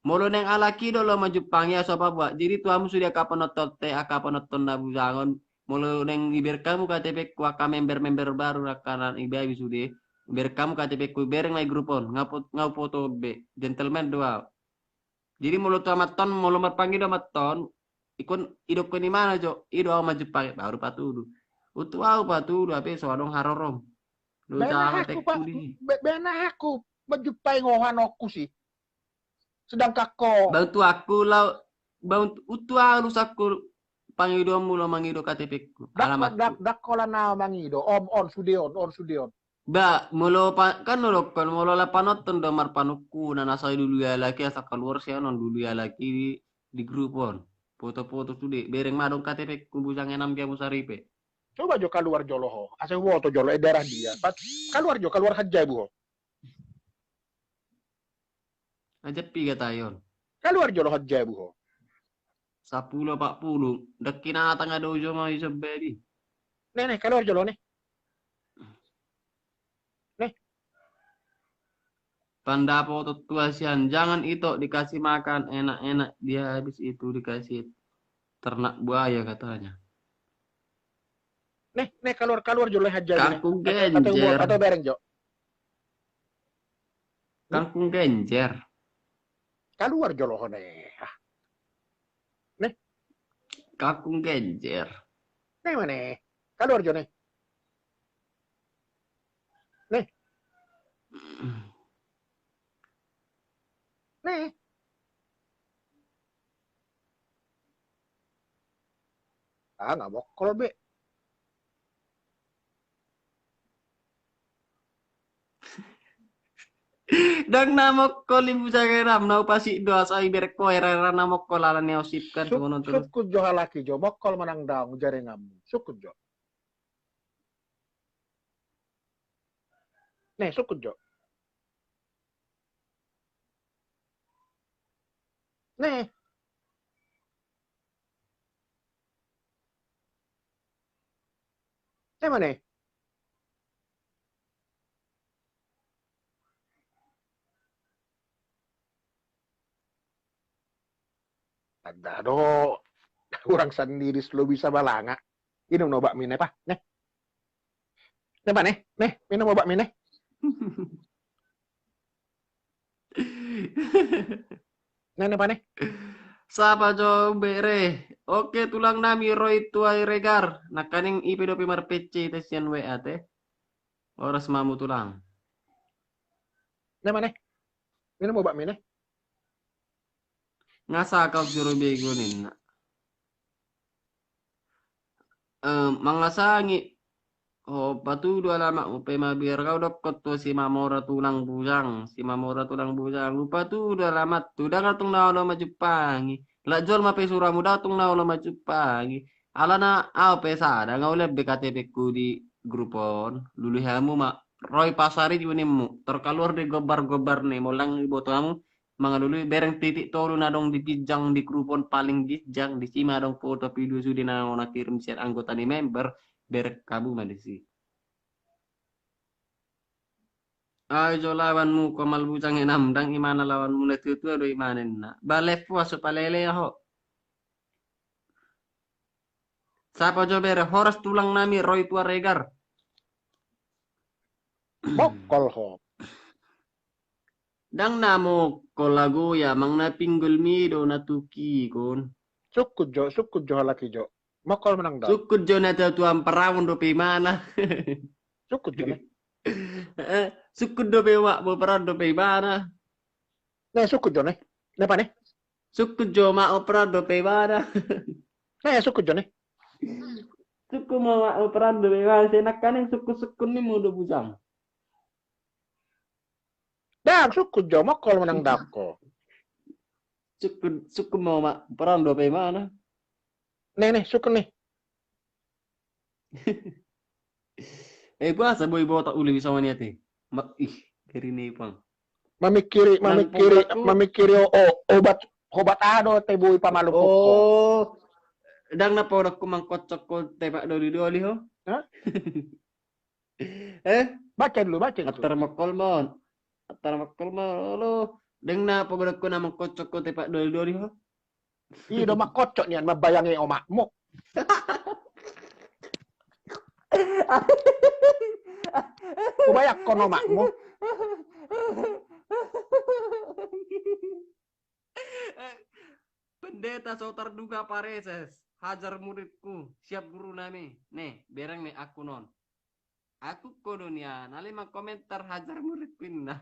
Molo naeng halak i do laho manjumpangi, aso paboa. Jadi tu hamu sude angka penonton te, angka penonton na bujangon, molo naeng ibereng hamu KTP-ku, angka member-member baru, angka na ibabi sude, ibereng hamu KTP-ku, ibereng ma i grup on, nga hupoto be, gentleman do au. Jadi molo tu amanton, molo marpangido amanton, ingkon idokkon imana jo, i do au manjumpangi, baru patudu. Untu au patudu, hape so adong harorom. Bena aku manjumpangi ho anakku si. Sedangkan ho. Ba untu aku laho, ba untu, untu alus aku pangidomu laho mangido KTP-ku. Alamatku. Ndang holan au mangido, om on sude on, on sude on. Ba, molo pa, kan hudokkon, molo laho panonton do marpanungkunan, asa dilului halak i, asa kaluar sian on, dilului halak i di grup on. Foto-foto sude, bereng ma adong KTP-ku, bujang enam dia musaripe. Coba jo kaluar jolo ho, asa huboto jolo, eh, daerah dia. Kaluar jo, kaluar hajabu ho. Aja piga tayon. Kaluar jolo hajabu ho. Sampulu opat pulu. Dengki na tangah dojo ma iso bedi. Nih, nih, keluar jolo nih. Nih. Pandapoton tu hasian, jangan itu dikasih makan, enak-enak dia habis itu dikasih ternak buaya katanya. Nih, nih, keluar, keluar jolo haja nih. Kangkung genjer. Atau bereng jo. Kangkung genjer. Keluar jolo ho nih. Nih. Kangkung genjer. Nih mana? Keluar jo nih. Nih. Nih. Ah, nggak mokol be. Ndang na mokol i bujangenam, na upasik do asa iberek ko era-era na mokol ala ni osip kan. Suk-, songon on terus. Sukut jo halak i jo, mokol manang daong jaringanmu. Sukut jo. Nih, sukut jo. Nih. Nih mana? Ada do orang sendiri selalu bisa balanga. Inum no bakmi ne pa, nih. Nih pa nih, nih, minum obat mi nih. Nih, nih pa nih. Sapa jo bere? Oke, tulang nami Roy Tuai Regar. Nakaning ipe dope marpece ita sian W A te. Horas ma hamu tulang. Nih pa nih. Minum obat mi nih. Nga sakal juru bego ninna. Eh, mangasangi. Ho, patudu alamatmu pe mabiar kau dokkon tu si Mamora tulang bujang, si Mamora tulang bujang. Hupatudu alamathu, ndang tung na olo manjumpangi. Lak jolma pe suramu ndang tung na olo manjumpangi. Alana au pe sada nga ulehon be K T P-ku di grup on. Lului hamu ma. Roy Pasaribu nimmu. Tor kaluar di gobar-gobar ni, molo ndang diboto hamu mangalului, bereng titik tolu na adong di ginjang di grup on paling ginjang, disi ma adong foto video sude na hona kirim sian anggota ni member, bereng hamu ma disi. Ai jo lawanmu Komal Bujang enam, ndang imana lawanmu, na tua-tua do imana ninna. Ba levu asu palele ho. Sapa jo bere? Horas tulang nami Roy Tuai Regar. Mokol ho. Ndang na mokol ago ya, mang na pinggol mi do na tukikon. Sukut jo, sukut jo halak i jo. Mokol manang ndang. Sukut jo na tua-tua, paraon dope imana. Sukut jo ne. Eh, sukut dope ma, paraon dope imana. Nih, sukut jo ne. Nih pa nih. Sukut jo ma, paraon dope imana. Nih, sukut jo ne. Sukut ma, paraon dope imana. Sai nakaning sukut-sukut nimmu do bujang. Ndang, sukut jo, mokol manang ndang ho. Sukut, sukut ma, paraon dope imana. Nih, nih, sukut nih. Eh, boasa boi botak uli bisa mani ate. Ma, ih, kiri ni pang. Mamikiri, mamikiri, mamikiri o, o, obat, obat aha do te boi pamalum ho. Oh. Ndang na podokku mangkocok ho tepak doli-doli ho. Hah? Eh? Baca dulu, baca dulu. Atar mokol mon. Atar mokol mon. Lo, ndang na podokku na mangkocok ho tepak doli-doli ho. Iya do mangkocok nian, mambayangi omakmu. Ubayangkon omakmu. Pendeta so terduga pareses, hajar muridku, siap guru nami. Nih, bereng nih akun on. Aku kodo nian, ale mangkomentar hajar muridku inna.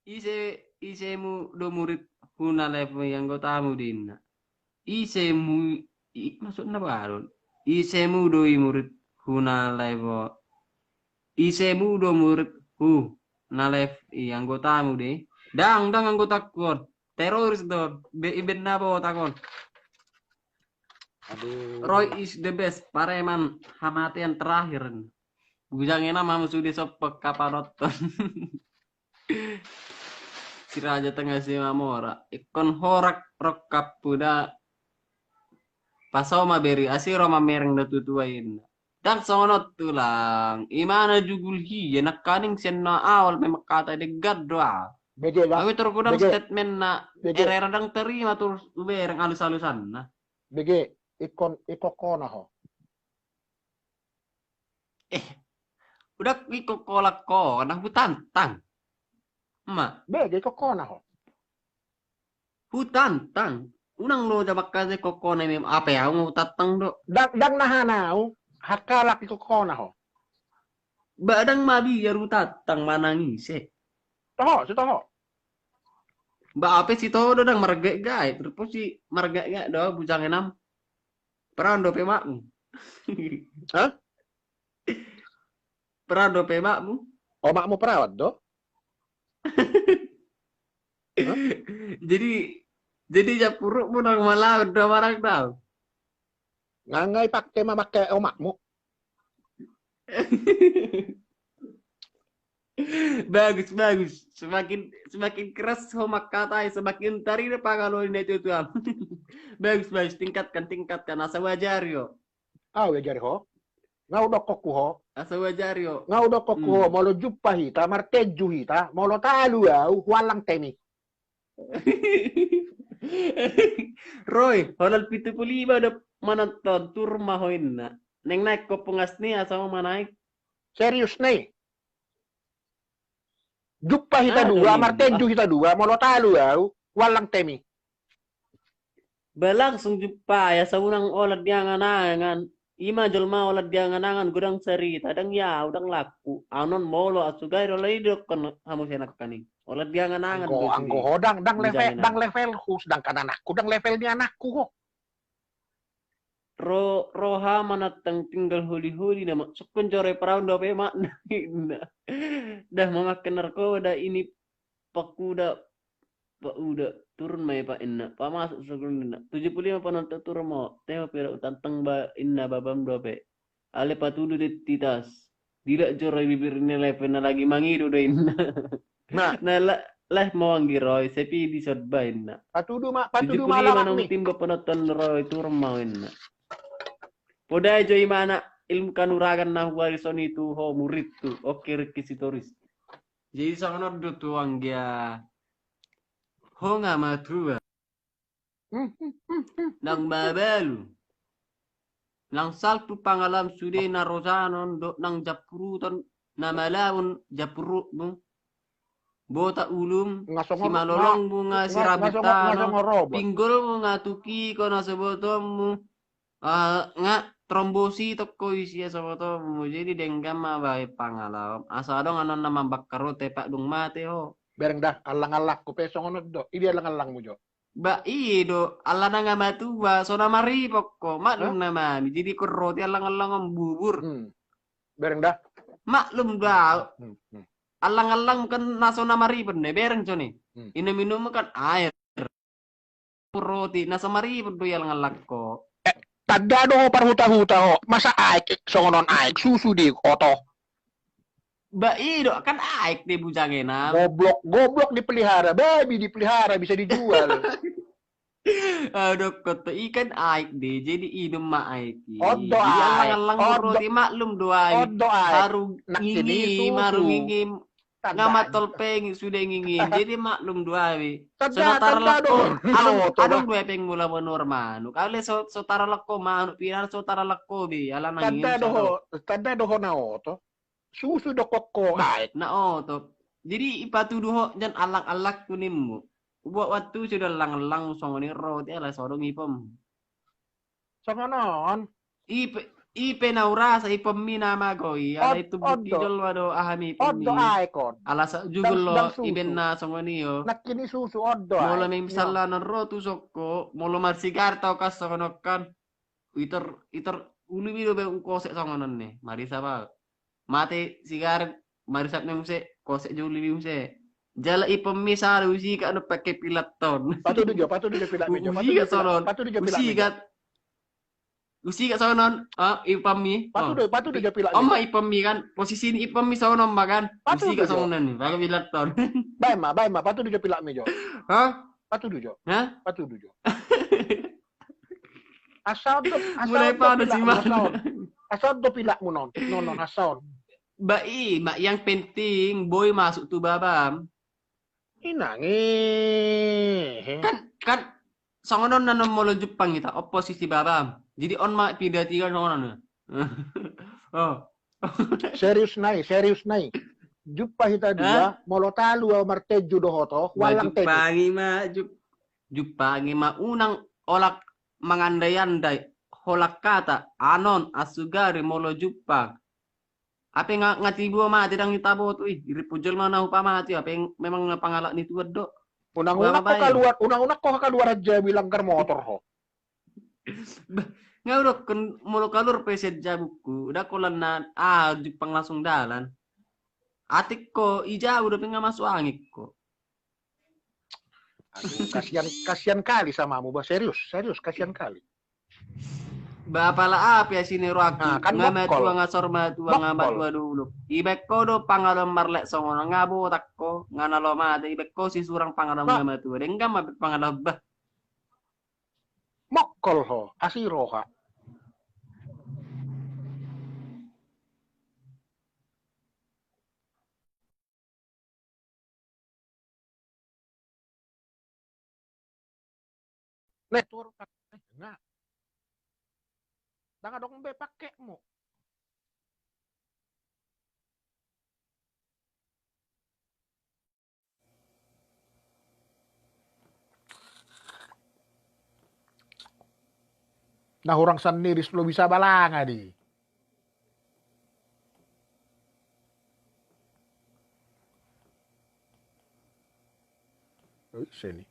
Ise, isemu do muridhu na live i anggotamu do inna. Isemu, i, maksudna baru. Isemu do i muridhu na live o. Isemu do muridhu na live i anggotamu do i. Ndang, ndang anggotaku on. Teroris do, be, iben na botak on. Aduh. Roy is the best, pareman hamatean terakhir. Bujang enam hamu sude sompek kapanonton. Si Raja Tengah Simamora, ingkon horak rongkapmu da. Pasao ma bere i, asi ro mamereng da tu tua inna. Ndang songon on tulang. Imana jugul hia, nangkaning sian na awal memang hata denggan do au. Bege, Bang. Au i tor godang statementna. Bege. Era-era ndang tarima tor hubereng alus-alusanna. Bege, ingkon, ingkon hona ho. Eh, udah ingkon holan hona, hutantang. Ma. Bege, ingkon hona ho. Hutantang. Unang loja mangkatai ingkon hona i, ape au nga hutantang do. Ndang, ndang nahan au, halak ingkon hona ho. Ba ndang mabiar hutantang manang ise. Toho, si toho. Ba ape si toho do ndang margaet-gaet, rupa si margaet-gaet do bujang enam. Perawan dope omakmu? Hah? Perawan dope omakmu? Omakmu perawan do? Hah? Jadi, jadi jampurutmu nang malaon do manang dao? Nga, nga ipake ma make omakmu. Bagus, bagus. Semakin, semakin keras ho mangkatai, semakin tarida pangaloan ni na tuatua. Bagus, bagus. Tingkatkan, tingkatkan. Asa huajari ho. Au huajari ho. Nga hudokhonhu ho. Asa huajari ho. Nga hudokhonhu ho. Hmm. Molo jumpa hita, martenju hita, molo talu au, huallang temi. Roy, holan pitu pulu lima do manonton, tur ma ho inna. Naeng naik ho pungas ni asa ho manaek. Serius ni. Jumpa hita dua, martenju hita dua, molo talu au, huallang temi. Ba langsung jumpa i, asa unang holan di angan-angan. Ima jolma holan di angan-angan godang sarita, ndang ia au, ndang laku. Anon molo asugai do lai dokkon hamu senakkaning. Holan di angan-angan. Anggo, anggo ho ndang, ndang level, ndang levelhu, sedangkan anakku ndang level ni anakku ho. Ro, roha manantang tinggal holi-holi nama, sokkon jore perawan dope omakna inna. Dah mamakai narkoba dah ini pakuda, pauda, turun ma i Pak inna. Pamasuk sokkon inna. Tujuh puluh lima penonton turun ma ho. Tema pira utantang ba inna babam dope. Ale patudu identitas. Dilak jora bibir ni lepe na lagi mangido do inna. Nah. Na la, lah mau anggi Roy, sepi di sodba inna. Patudu ma, patudu ma lawak ni. Timbo penonton Roy turun ma ho inna. Podai jo imana ilmu kanuragan na huarison i tu ho murid tu. Oke, Riki Sitoris. Jadi songon on do tu anggia. Ho nga matua. Ndang mabalu. Ndang salpu pangalaom sude na rojanon dohot nang jampuruton na malaon jampurutmu. Bota ulum, simalolongmu nga sirabut tano, pinggolmu nga tukiko na sobotonmu. Ah, nga trombosi tokko isi ya sobotonmu. Jadi denggan ma baen pangalaom. Asa adong anon na mambakar ho tepak dung mate ho. Bereng dah, allang-allangku pe songon on do. Idia allang-allangmu jo. Ba i do, alana nga matua, so na maripon ho, maklum nama ni, jadi ingkon roti allang-allang on bubur. Hmm. Bereng dah. Maklum do au. Hmm, hmm. Allang-allang kan na so na maripon ne, bereng soni. Hmm. Inum-inum kan air. Roti, na so maripon do i allang-allang ho. Eh, tanda do ho parhuta-huta ho, masa aek, songon on aek, susu di oto. Ba i do, kan aek de bujang enam. Goblok, goblok dipelihara, babi dipelihara bisa dijual. Aduh, koto ikan aek de, jadi inum ma aek i. On do aek, allang-allang on do, roti maklum do aek. On do aek. Haru ngingim, haru ngingim. Nga matol peng sude ngingim. Jadi maklum do aek. So na tarallang ho, adong do aek peng mula manuhor manuk. Ale so, so tarallang ho manuk, piran so tarallang ho be, alana ngingim. Tanda do ho, tanda do ho na oto. Susu do kokko aek. Na oto. Jadi ipatudu ho jan allang-allangku nimmu. Buat waktu sudah allang-allang songon i roti ala so adong ipom. Songon on. Ipe, ipe na urasa ipom i na mago i. Ala itu bukti jolo do aha ni ipom i. Ala sa jugul lo iben na songon i o. Nangkin i susu on do aek. Molo misalna non ro tu sokko, molo marsigaret au kan songon on kan. Itor, itor ulu mi do be ukosek songon on ne. Marisa ba. Mate sigaret, marisap ni muse, kosek joli ni muse. Jala ipom i sada usikat do pake pilat on. Patudu jo, patudu jo pilat mi jo. Usikat sonon. Patudu jo pilat mi jo. Usikat. Usikat songon on, ah, ipami. Patu do, patu do jo pilak mi. Oma ipami kan, posisi ni ipami songon on ma kan. Patu do jo. Usikat songon on, baru pilak ton. Baen ma, baen ma, patu do jo pilak mi jo. Hah? Patu do jo. Hah? Patu do jo. Asa on do, asa on do pilak mu, asa on. Asa on do pilak mu non, non, non, asa on. Ba i, ma yang penting boi masuk tu babam. Inang i. Kan, kan, songon on nanon molo jumpang hita, on posisi babam. Jadi on ma pidati kan songon on. Oh. Serius nai, serius nai. Jumpa hita dua, molo talu au martenju dohot ho, huallang tenju. Jumpangi ma, jumpangi ma unang olak mangandai-andai, holan hata, anon, asugari, molo jumpang. Ape nga, nga tibu mate dang taboto i, iripujol ma na hupamate, ape memang na pangalak ni Tuhan do. Unang-unang ho kaluar, unang-unang ho kaluar aja bilang gar motor ho. Bah, nga udokkon molo kaluar pe sian jabungku, udah kolan na, ah, jumpang langsung dalan. Atik ko, i jabu dope nga masuk angin ko. Aduh, kasian, kasian kali sama mu, bah, serius, serius, kasian kali. Bah, apala ape asi ni rohangku, nah, kan nga matua, nga sor matua, nga matua dulu. Ibaen ho do pangalaman marlek songon on, nga botak ho, nga na loa mate, ibaen ho sisurang pangalaman nga matua. Denggan ma pangalaman, bah. Mokkol ho, asi roha. Network, eh, nga. Dang adong be pakemu. Na hurang sandiri so lobi sabalanga di. Oi, seni.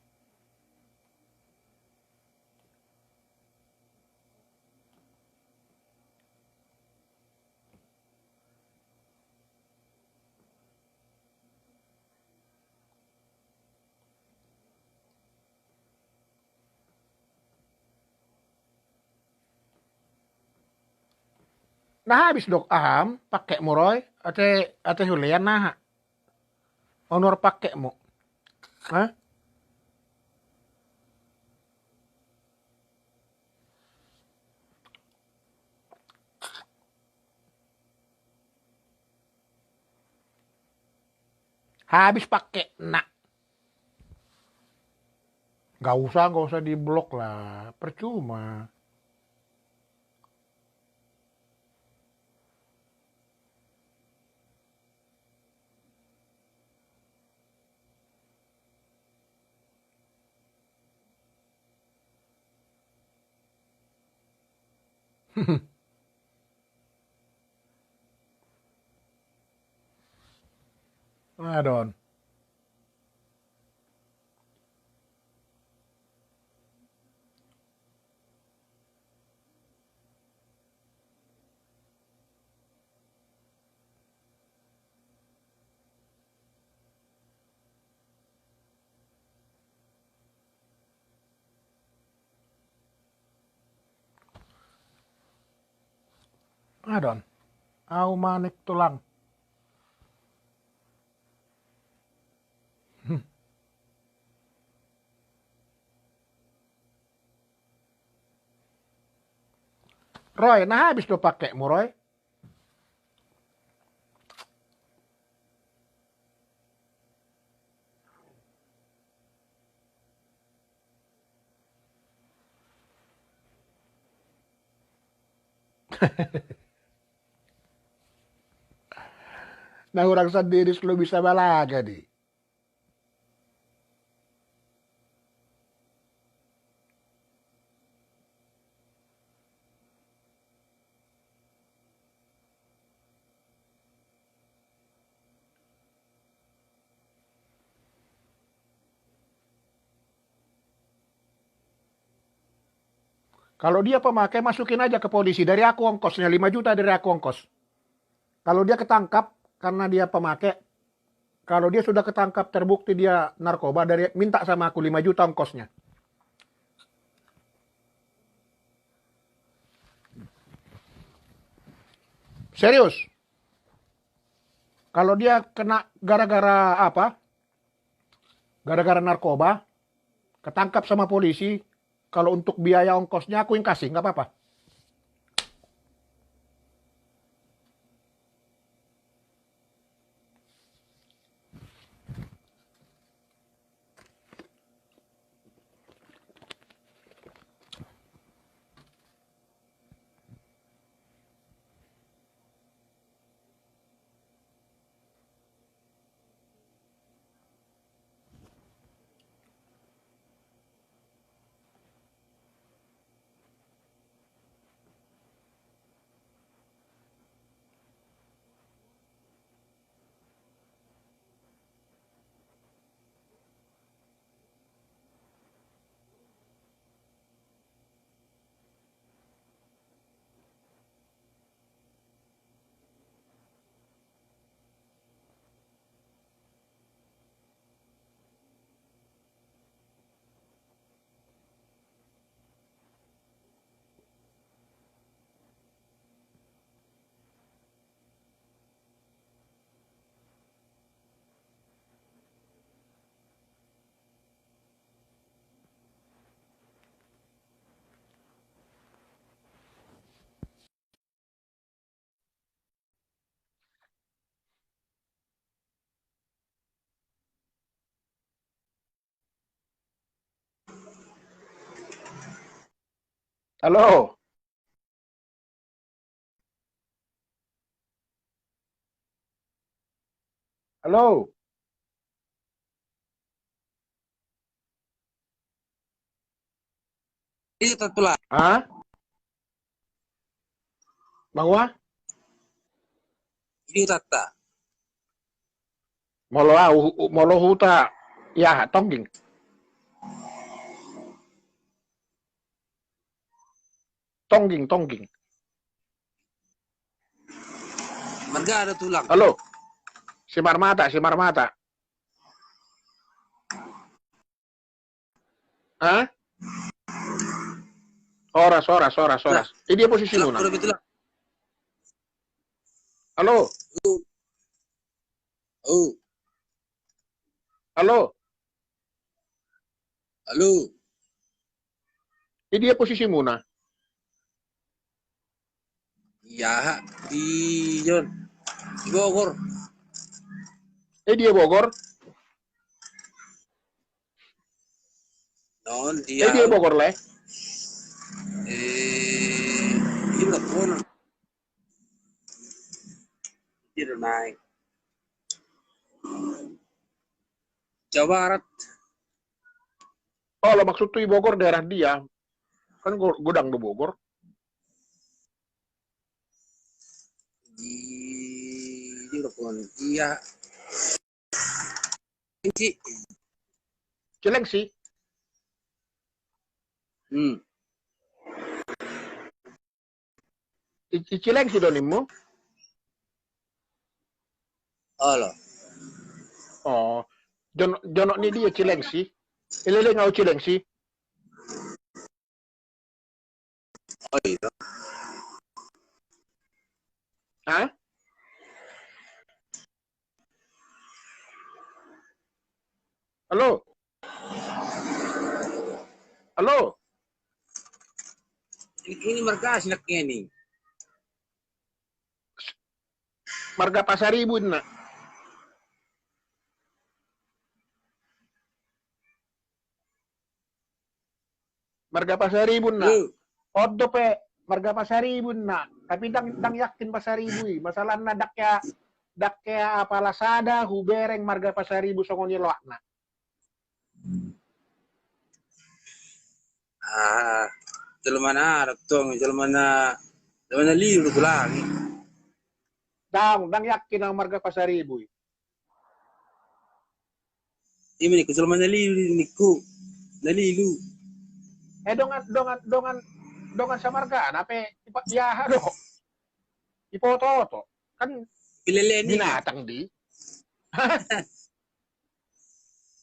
Na habis do aham, pakemu Roy, ate, ate hulean naha. Honor pakemu. Hah? Habis pakena. Nggak usah, nggak usah di-block lah, percuma. Adon. Adon. Au manik tulang. Roy, na habis do pakemu, Roy? Na hurang sandiri so lobi sabalanga di. Kalau dia pemakai, masukin aja ke polisi. Dari aku ongkosnya, lima juta dari aku ongkos. Kalau dia ketangkap, karena dia pemakai, kalau dia sudah ketangkap, terbukti dia narkoba, dari, minta sama aku lima juta ongkosnya. Serius. Kalau dia kena gara-gara apa? Gara-gara narkoba, ketangkap sama polisi, kalau untuk biaya ongkosnya aku yang kasih, nggak apa-apa. Halo. Halo. Ido tatta, Tulang. Ha? Mangua? Ido tatta. Molo au, molo huta, ya, tongging. Tongging, tongging. Marga do, Tulang. Halo. Simarmata, Simarmata. Ha? Horas, horas, horas, horas. Nah. Di dia posisi muna. Halo. Halo. Halo. Halo. Di dia posisi muna. Ia, di Jon. Di Bogor. Eh, dia Bogor. Non dia. Eh, dia Bogor, le. Eh, dia Bogor. Dia naik. Jawa Barat. Oh, lo maksud tu i Bogor daerah dia. Kan go-, godang do Bogor. Di, di Bogor. Ia. Cilengsi. Cilengsi? Hmm. I, i Cilengsi do nimmu? Olo. Oh. Jon-, jonok ni dia Cilengsi? Ileleng au Cilengsi? Oh, iya. Ha? Halo? Halo? Ini, ini marga asi na ini. Marga Pasaribu na. Marga Pasaribu na. Hmm. On dope marga Pasaribu na. Tapi ndang, ndang yakin Pasaribu i. Masalahna ndang hea, ndang hea apala sada hubereng marga Pasaribu songon i loakna. Ah, jelma na, datong, jelma na, jelma na lilu tu langit. Ndang, ndang yakin au marga Pasaribu i. Ima ningku, jelma na lilu, ningku. Na lilu. Eh, dongan, dongan, dongan, dongan samarga, na pe, ipa-, ia, aha do. Ipoto-oto. Kan binatang di.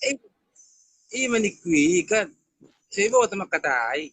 Eh, ima ningku i, kan. Sai boto mangkatai.